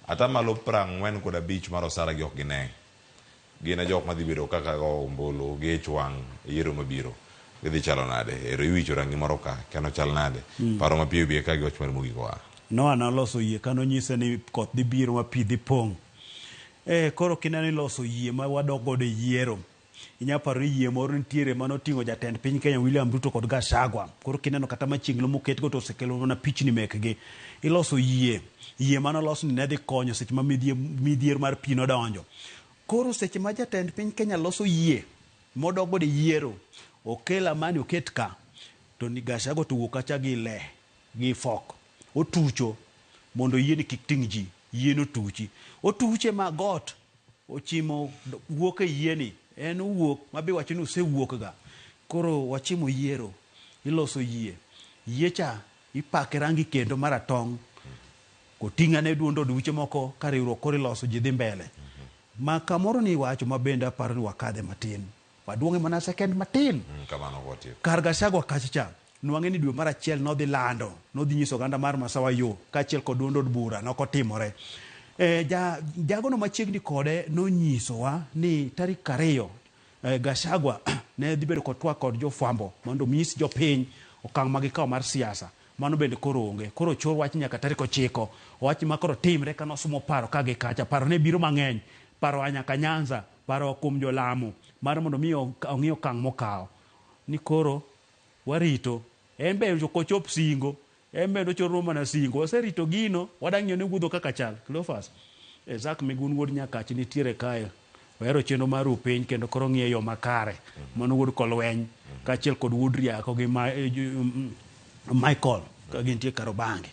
atamalo 45 mar osara gi ok gine. Gin e jok madhi bedo kaka go ombulu gi ich wang' e yiero mabiro. Gidhi chalo nade? Ero iwicho rangi moro ka, kendo chal nade? Paro mapiyo biye ka gi wach mar mogik oa. Noah noloso yie kane onyise ni koth dhi biro ma pi dhi pong'. Koro kineno iloso yie ma wadok godo e yiero. Inyalo paro ni yie moro nitiere mane oting'o jatend piny Kenya William Ruto kod Gachagua. Koro kineno kata machiegni moketgo to osekelo mana pichni mekgi. Iloso yie. Yie mane olos ni ne dhi konyo seche ma midhier mar pi nodonjo. Koro seche ma jatend piny Kenya loso yie modok godo e yiero, okel amani oket ka, to ni Gachagua to owuok kacha gi le, gi fok. Otucho mondo yie ni kik ting' ji. Yie notuchi. Otuche ma got ochimo wuok e yieni. En owuok ma be wacho ni osewuok ga. Koro wachimo yiero. Iloso yie. Yie cha ipake rangi kendo maratong'. Koting'a ne duond od buche moko ka riwruok koro iloso ji dhi mbele. Ma kamoro ni iwacho ma bende aparo ni wakadhe matin. Waduong'e mana second matin. Kamano watieko. Kar Gachagua kacha cha, nwang'e ni dwe mar 1 nodhi lando, nodhi nyiso oganda mar Masawa yo kaachiel kod duond od bura nokotimore. Jagono machiegni kode nonyisowa ni tarik 2 Gachagua ne dhi bedo kod twak kod jofwambo mondo onyis jopiny okang' ma gikawo mar siasa. Mano bende koro onge. Koro ochor wach nyaka tarik 9. Wach ma koro timre ka nosumo paro ka gi kacha. Paro ne biro mang'eny. Paro a nyaka Nyanza, paro a kuom jolamo mar mondo mi ong'i okang' mokawo. Ni koro warito. En be ok ochop singo. En bende ochorno mana singo. Waserito gino, wadang'iyo ni wuodho kaka chal. Cleophas, Isaac Migun wuod Nyakach nitiere kae. Ohero chenro mar ru piny kendo koro ng'iyo yo makare. Mano wuod Kolweny kaachiel kod wuod Riako gi Michael ka gintie Karobangi.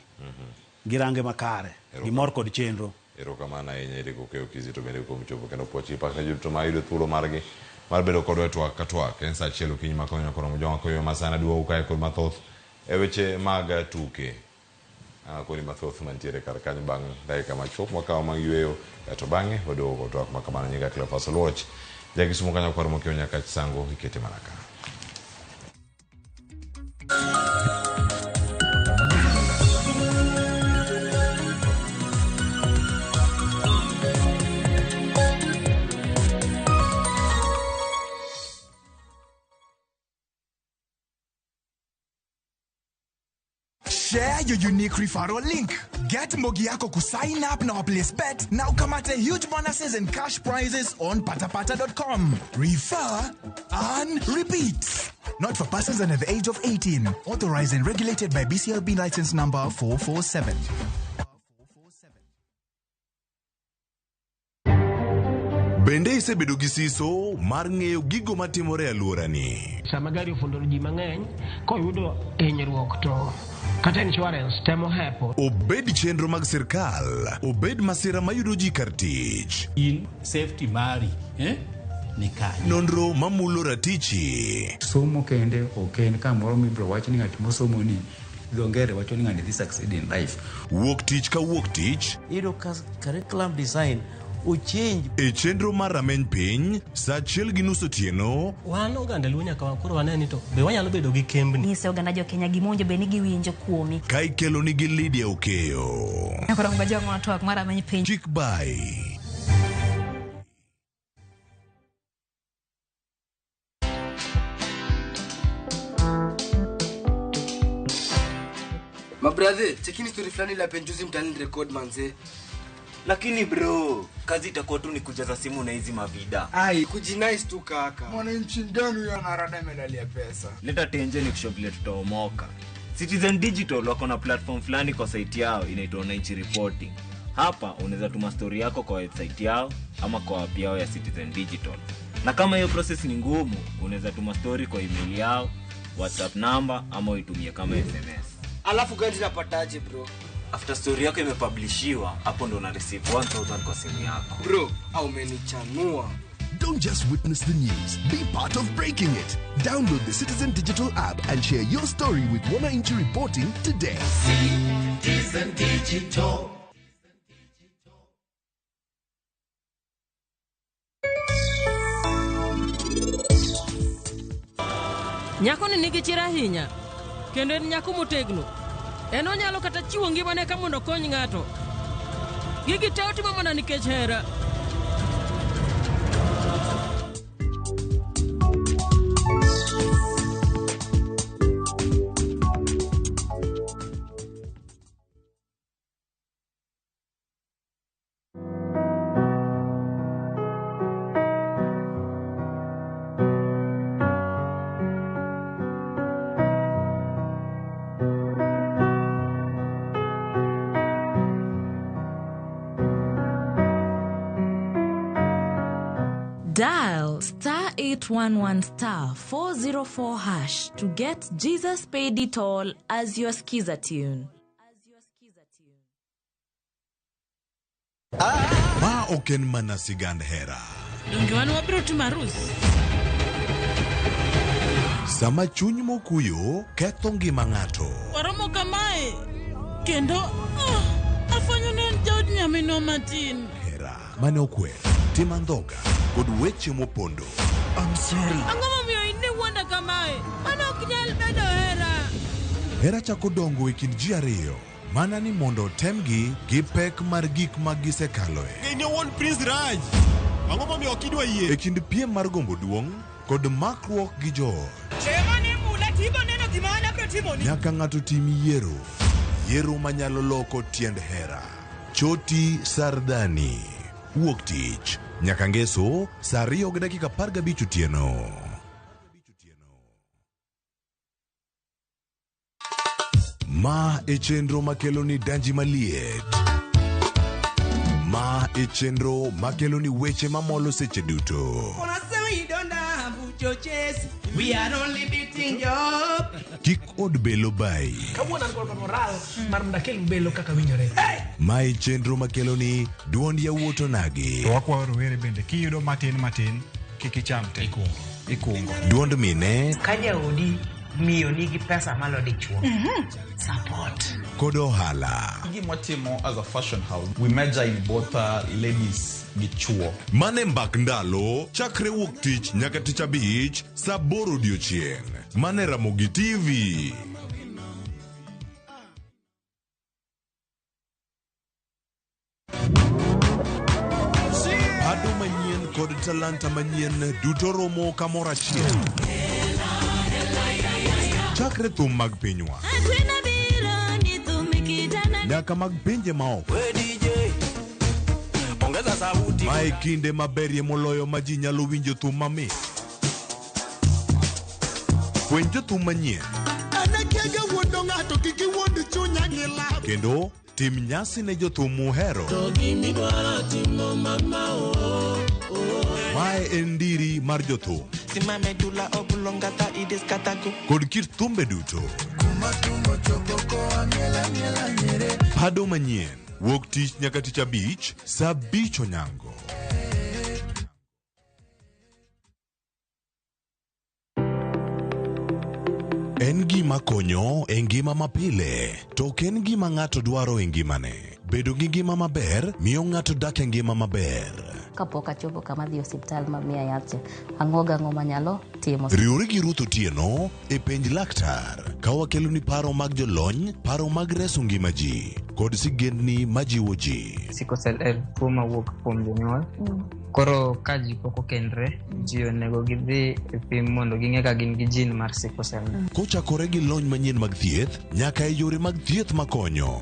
Girange makare. Gimor kod chenro. Erokamano ahinya Eric Okeyo Kizito bende kuom chopo kendo puoch gi pak ne joduto ma yudo thuolo margi mar bedo kodwa e twak ka twak. En saa 1 okinyi ma konyo koromo joma koyo masana duogo kae kod mathoth e weche mag tuke. Koni mathoth mantiere kar kanyo bang' dakika machuok mwakawo mag yueyo to bang'e waduogo kod twak ma kamano. Nyinga Cleophas Oluoch, ja Kisumu kanyo kwar mokiewo Nyakach Sango ikete mana ka. Share your unique referral link. Get Mbogi yako kusign up na waplace bet na ukamate huge bonuses and cash prizes on patapata.com. Refer and repeat. Not for persons under the age of 18. Authorized and regulated by BCLB license number 447. Bende isebedo gi siso mar ng'eyo gigo matimore e alworani? Sama gari ofundo ji mang'eny, koyudo hinyruok to Kata insurance temo hepo. Obed chenro mag sirkal, obed masira mayudo ji kar tich. In safety mari, eh? Ni kanye? Nonro mamulo ratichi. Somo kende ok en kamoro mibiro wach ni ng'at mosomo ni dho ngere wacho ni ng'ani dhi succeed in life. Wuok tich ka wuok tich. Iyudo ka curriculum design ochange. E chenro mar rameny piny, saa achiel gi nus otieno. Wan oganda Luo nyaka koro wane ni to be wanyalo bedo gi kembni. Nyise oganda jo Kenya gima owinjo bed ni giwinjo kuomi. Ka ikelo nigi Lydia Okeyo. Nyakoro mgajwa twak mar rameny piny. Chik bai. Mabrathe, chekini story fulani la penjuzi mtaani record manze. Lakini bro, kazi itakuwa tu ni kujaza simu na hizi mavida. Ai, kujinice tu kaka. Mwananchi gani huyo anarada medali ya pesa? Leta tenje ni kushow vile tutaomoka. Citizen Digital wako na platform fulani kwa site yao inaitwa Wananchi Reporting. Hapa unaweza tuma story yako kwa website yao ama kwa app yao ya Citizen Digital. Na kama hiyo process ni ngumu, unaweza tuma story kwa email yao, WhatsApp number ama uitumie kama SMS. Alafu gani napataje bro? After story yako imepublishiwa, hapo ndo una receive 1000 kwa simu yako. Bro, au umenichanua. Don't just witness the news, be part of breaking it. Download the Citizen Digital app and share your story with Wananchi Reporting today. Citizen Digital. Nyako ni nigi chir ahinya, kendo en nyako motegno. En onyalo kata chiwo ngimane ka mondo okony ng'ato. Gigi te otimo mana nikech hera. Dial star 811 star 404 hash to get Jesus Paid It All as your skiza tune. Ma ok en mana sigand hera. Donge wan wabiro timo arus? Sama chuny mokuyo ketho ngima ng'ato. Waromo kamae kendo afwenyo ni en jaod nyaminwa matin. Hera mane okwer, tim andhoga kod weche mopondo. I'm sorry. Ang'o momiyo in iwuonda kamae? Mano ok nyal bedo hera. Hera chako dongo e kind ji ariyo mana ni mondo otemgi gi pek mar gik ma gisekaloe. Gini owuon Prince Raj. Ang'o momiyo ok idwa yie? E kind piem mar gombo duong' kod makruok gi joot. Chema ni mula tibo neno gima an abiro timoni. Nyaka ng'ato tim yiero. Yiero manyalo loko tiend hera. Choti Sardani. Wuok tich nyaka ngeso saa 2:15 otieno. Ma e chenro makelo ni danji maliet. Ma e chenro makelo ni weche mamolo seche duto. We are only beating job. Kik od belo bai. Kawuono an kod moral mar mondo akel belo kaka winjore. Ma e chenro makelo ni duond yawuot onagi. To wakwayo rowere bende kiyudo matin matin kik icham te. Ikungo. Duond mine. Ka jaodi miyo nigi pesa malo dichuo. Support. Kod ohala. Gima watimo as a fashion house, we measure in both ladies gi chuo. Mane mbak ndalo chakre wuok tich nyaka tich abich saa 8 odiochieng'. Mane Ramogi TV. Pado manyien kod talanta manyien duto romo kamoro achiel. Chakre thum mag pinywa nyaka mag pinje maoko. Mae kinde maberie moloyo ma ji nyalo winjo thum mamit. Fweny jothum manyien kendo tim nyasi ne jothum muhero. Mae en ndiri mar jothum kod kit thumbe duto. Pado manyien wuok tich nyaka tich abich saa 5 onyango. En gima konyo e ngima mapile, to ok en gima ng'ato dwaro e ngimane. Bedo gi ngima maber miyo ng'ato dak e ngima maber. Kapok achopo kama dhi osiptal ma miya yath cha, ang'o gang'o manyalo timo. Riwri gi Ruth Otieno e Penj Laktar ka wakeloni paro mag jolony, paro mag reso ngima ji kod sigendni majiwo ji. Sickle cell en tuo mawuok kuom jonyuol. Koro ka ji pok okendre, ji onego gidhi e pim mondo ging'e ka gin gi gene mar sickle cell. Kochakore gi lony manyien mag thieth nyaka e yore mag thieth makonyo.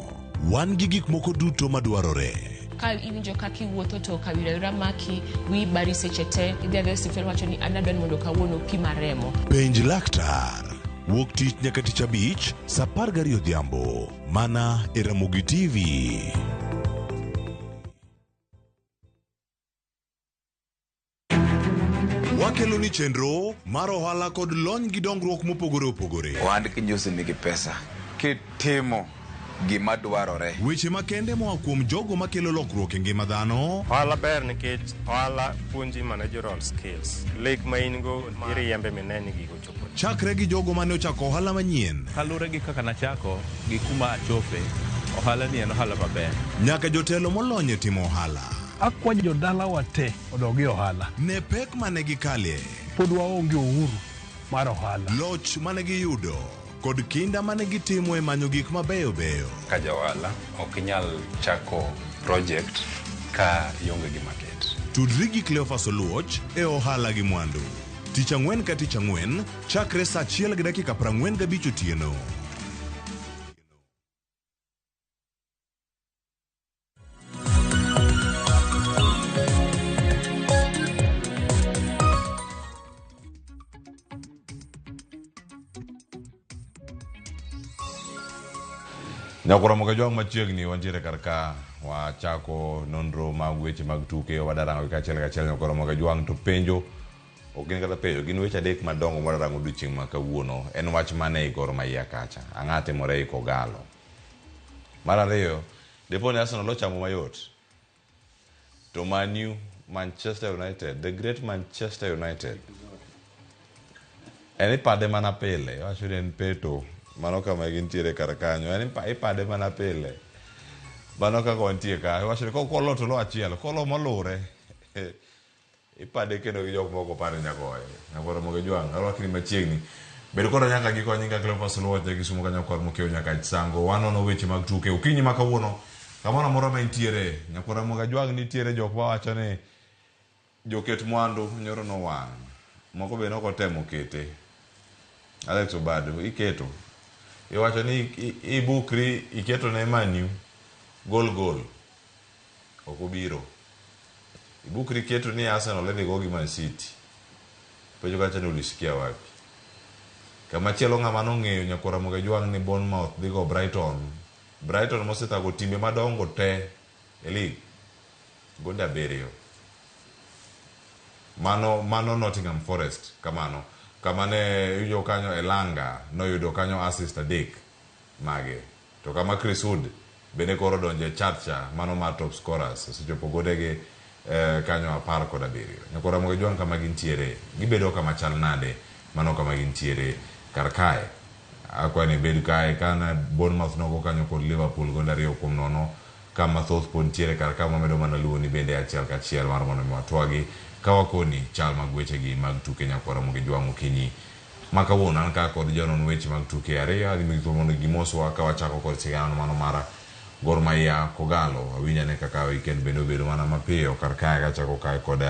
Wan gi gik moko duto madwarore. Ka iwinjo kaka iwuotho to kawira maki, wiyi bari seche te, idhi adhiya e osiptal wacho ni an adwa ni mondo kawuono pima remo. Penj Laktar. Wuok tich nyaka tich abich saa 12 odhiambo mana e Ramogi TV. Wakelo ni chenro mar ohala kod lony gi dongruok mopogore opogore. Ohand kinyosi nigi pesa kitimo gima dwarore. Weche makende moa kuom jogo makelo lokruok e ngima dhano. Ohala ber nikech ohala puonji managerial skills. Lek ma in go iriembe mine ni gigo chopo. Chakre gi jogo mane ochako ohala manyien. Kaluwore gi kaka nachako gi kuma achope, ohala ni en ohala maber. Nyaka jotelo molony e timo ohala. Akwayo jodalawa te odog e ohala. Ne pek mane gikale. Pod waonge uhuru mar ohala. Loch mane giyudo kod kinda mane gitimo e manyo gik mabeyo beyo. Ka ja ohala ok inyal chako project ka ionge gi market. Tudri gi Cleophas Oluoch e ohala gi mwandu. Tich ang'wen ka tich ang'wen chakre saa 1:45 otieno. Nyakora Mogajwang' machiegni wantiere kar ka wachako nonro mag weche mag tuke wadarango kaachiel kachiel Nyakora Mogajwang' to penjo ok gin kata penjo gin weche adek madongo mwadarango odiochieng' ma kawuono. En wach mane ei Gor Mahia kacha? Ang'o timore ei Kogalo? Mar ariyo, dipo ni Arsenal ochamo mayot to Man U, Manchester United, the great Manchester United en ipade mana pile, iwacho ni en peto mano kama gintiere kar kanyo, en ipade mana pile mano kaka wantie ka, iwacho ni kolo to lo achiel, kolo molure ipade kendo gi jok moko pare nyagoye. Nyakwar Mogajwang' arwakni machiegni. Bed koda nyaka giko nyinga Cleophas Oluoch ja Kisumu ka nyakwar Mokeo nyaka Sango. Wanono weche mag tuke okinyi ma kawuono kamoro amora ma intiere. Nyakwar Mogajwang' nitiere jok mawacho ni joket mwandu nyoro nowang'. Moko be nokotemo kete. Alex Obado iketo. Iwacho ni ibukri iketo ne Man U gol gol. Ok obiro. Ibukri iketo ni Arsenal idhi go gi Man City. Penjo kacha ni ulisikia wapi? Kama chielo ng'ama nong'eyo Nyakwar Mogajwang' ni Bournemouth dhi go Brighton. Brighton mosethago timbe madongo te e league. Gonde 7. Mano Nottingham Forest kamano. Kama ne yudo kanyo Elanga noyudo kanyo assist 3 mage. To kama Chris Wood bende koro donje e chat cha mano mar top scorers osechopo gondegi kanyo 17. Nyakwar Mogajwang' kama gintiere gibedo kama chal nade mano kama gintiere kar kae. Akwayo ni ibed kae kana Bournemouth nogo kanyo kod Liverpool gonde 2-0 kama thoth pod nitiere kar ka mamedo mana luwo ni bende achiel kachiel mar mondo mi watwagi ka wakoni chal mag wechegi mag tuke Nyakwar Mogajwang' okinyi ma kawuono. An ka kod jonon weche mag tuke ariyo adhi miyi thuolo mondo gimoswa ka wachako kod sigana mano mar Gor Mahia Kogalo. Awinjo ane kaka weekend bende obedo mana mapiyo kar kae kachako kae kod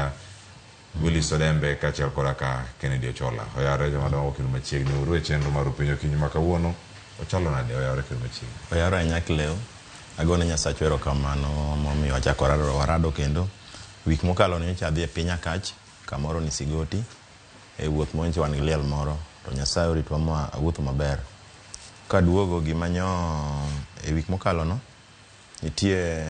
Willis Odembe kaachiel koda ka Kennedy Ochola. Oyawore jomadongo kendo machiegni uru e chenro mar Upenjo okinyi ma kawuono. Ochalo nade oyawore kendo machiegni? Oyawore ahinya Cleo. Agone Nyasacha erokamano momiyo wachako warado kendo. Wik mokalo nyocha adhi e piny Akach, kamoro ni Sigoti, e wuoth monyocha wan gi liel moro, to Nyasaye oritwa ma awuotho maber. Kaduogo gima nyo e wik mokalo no, nitie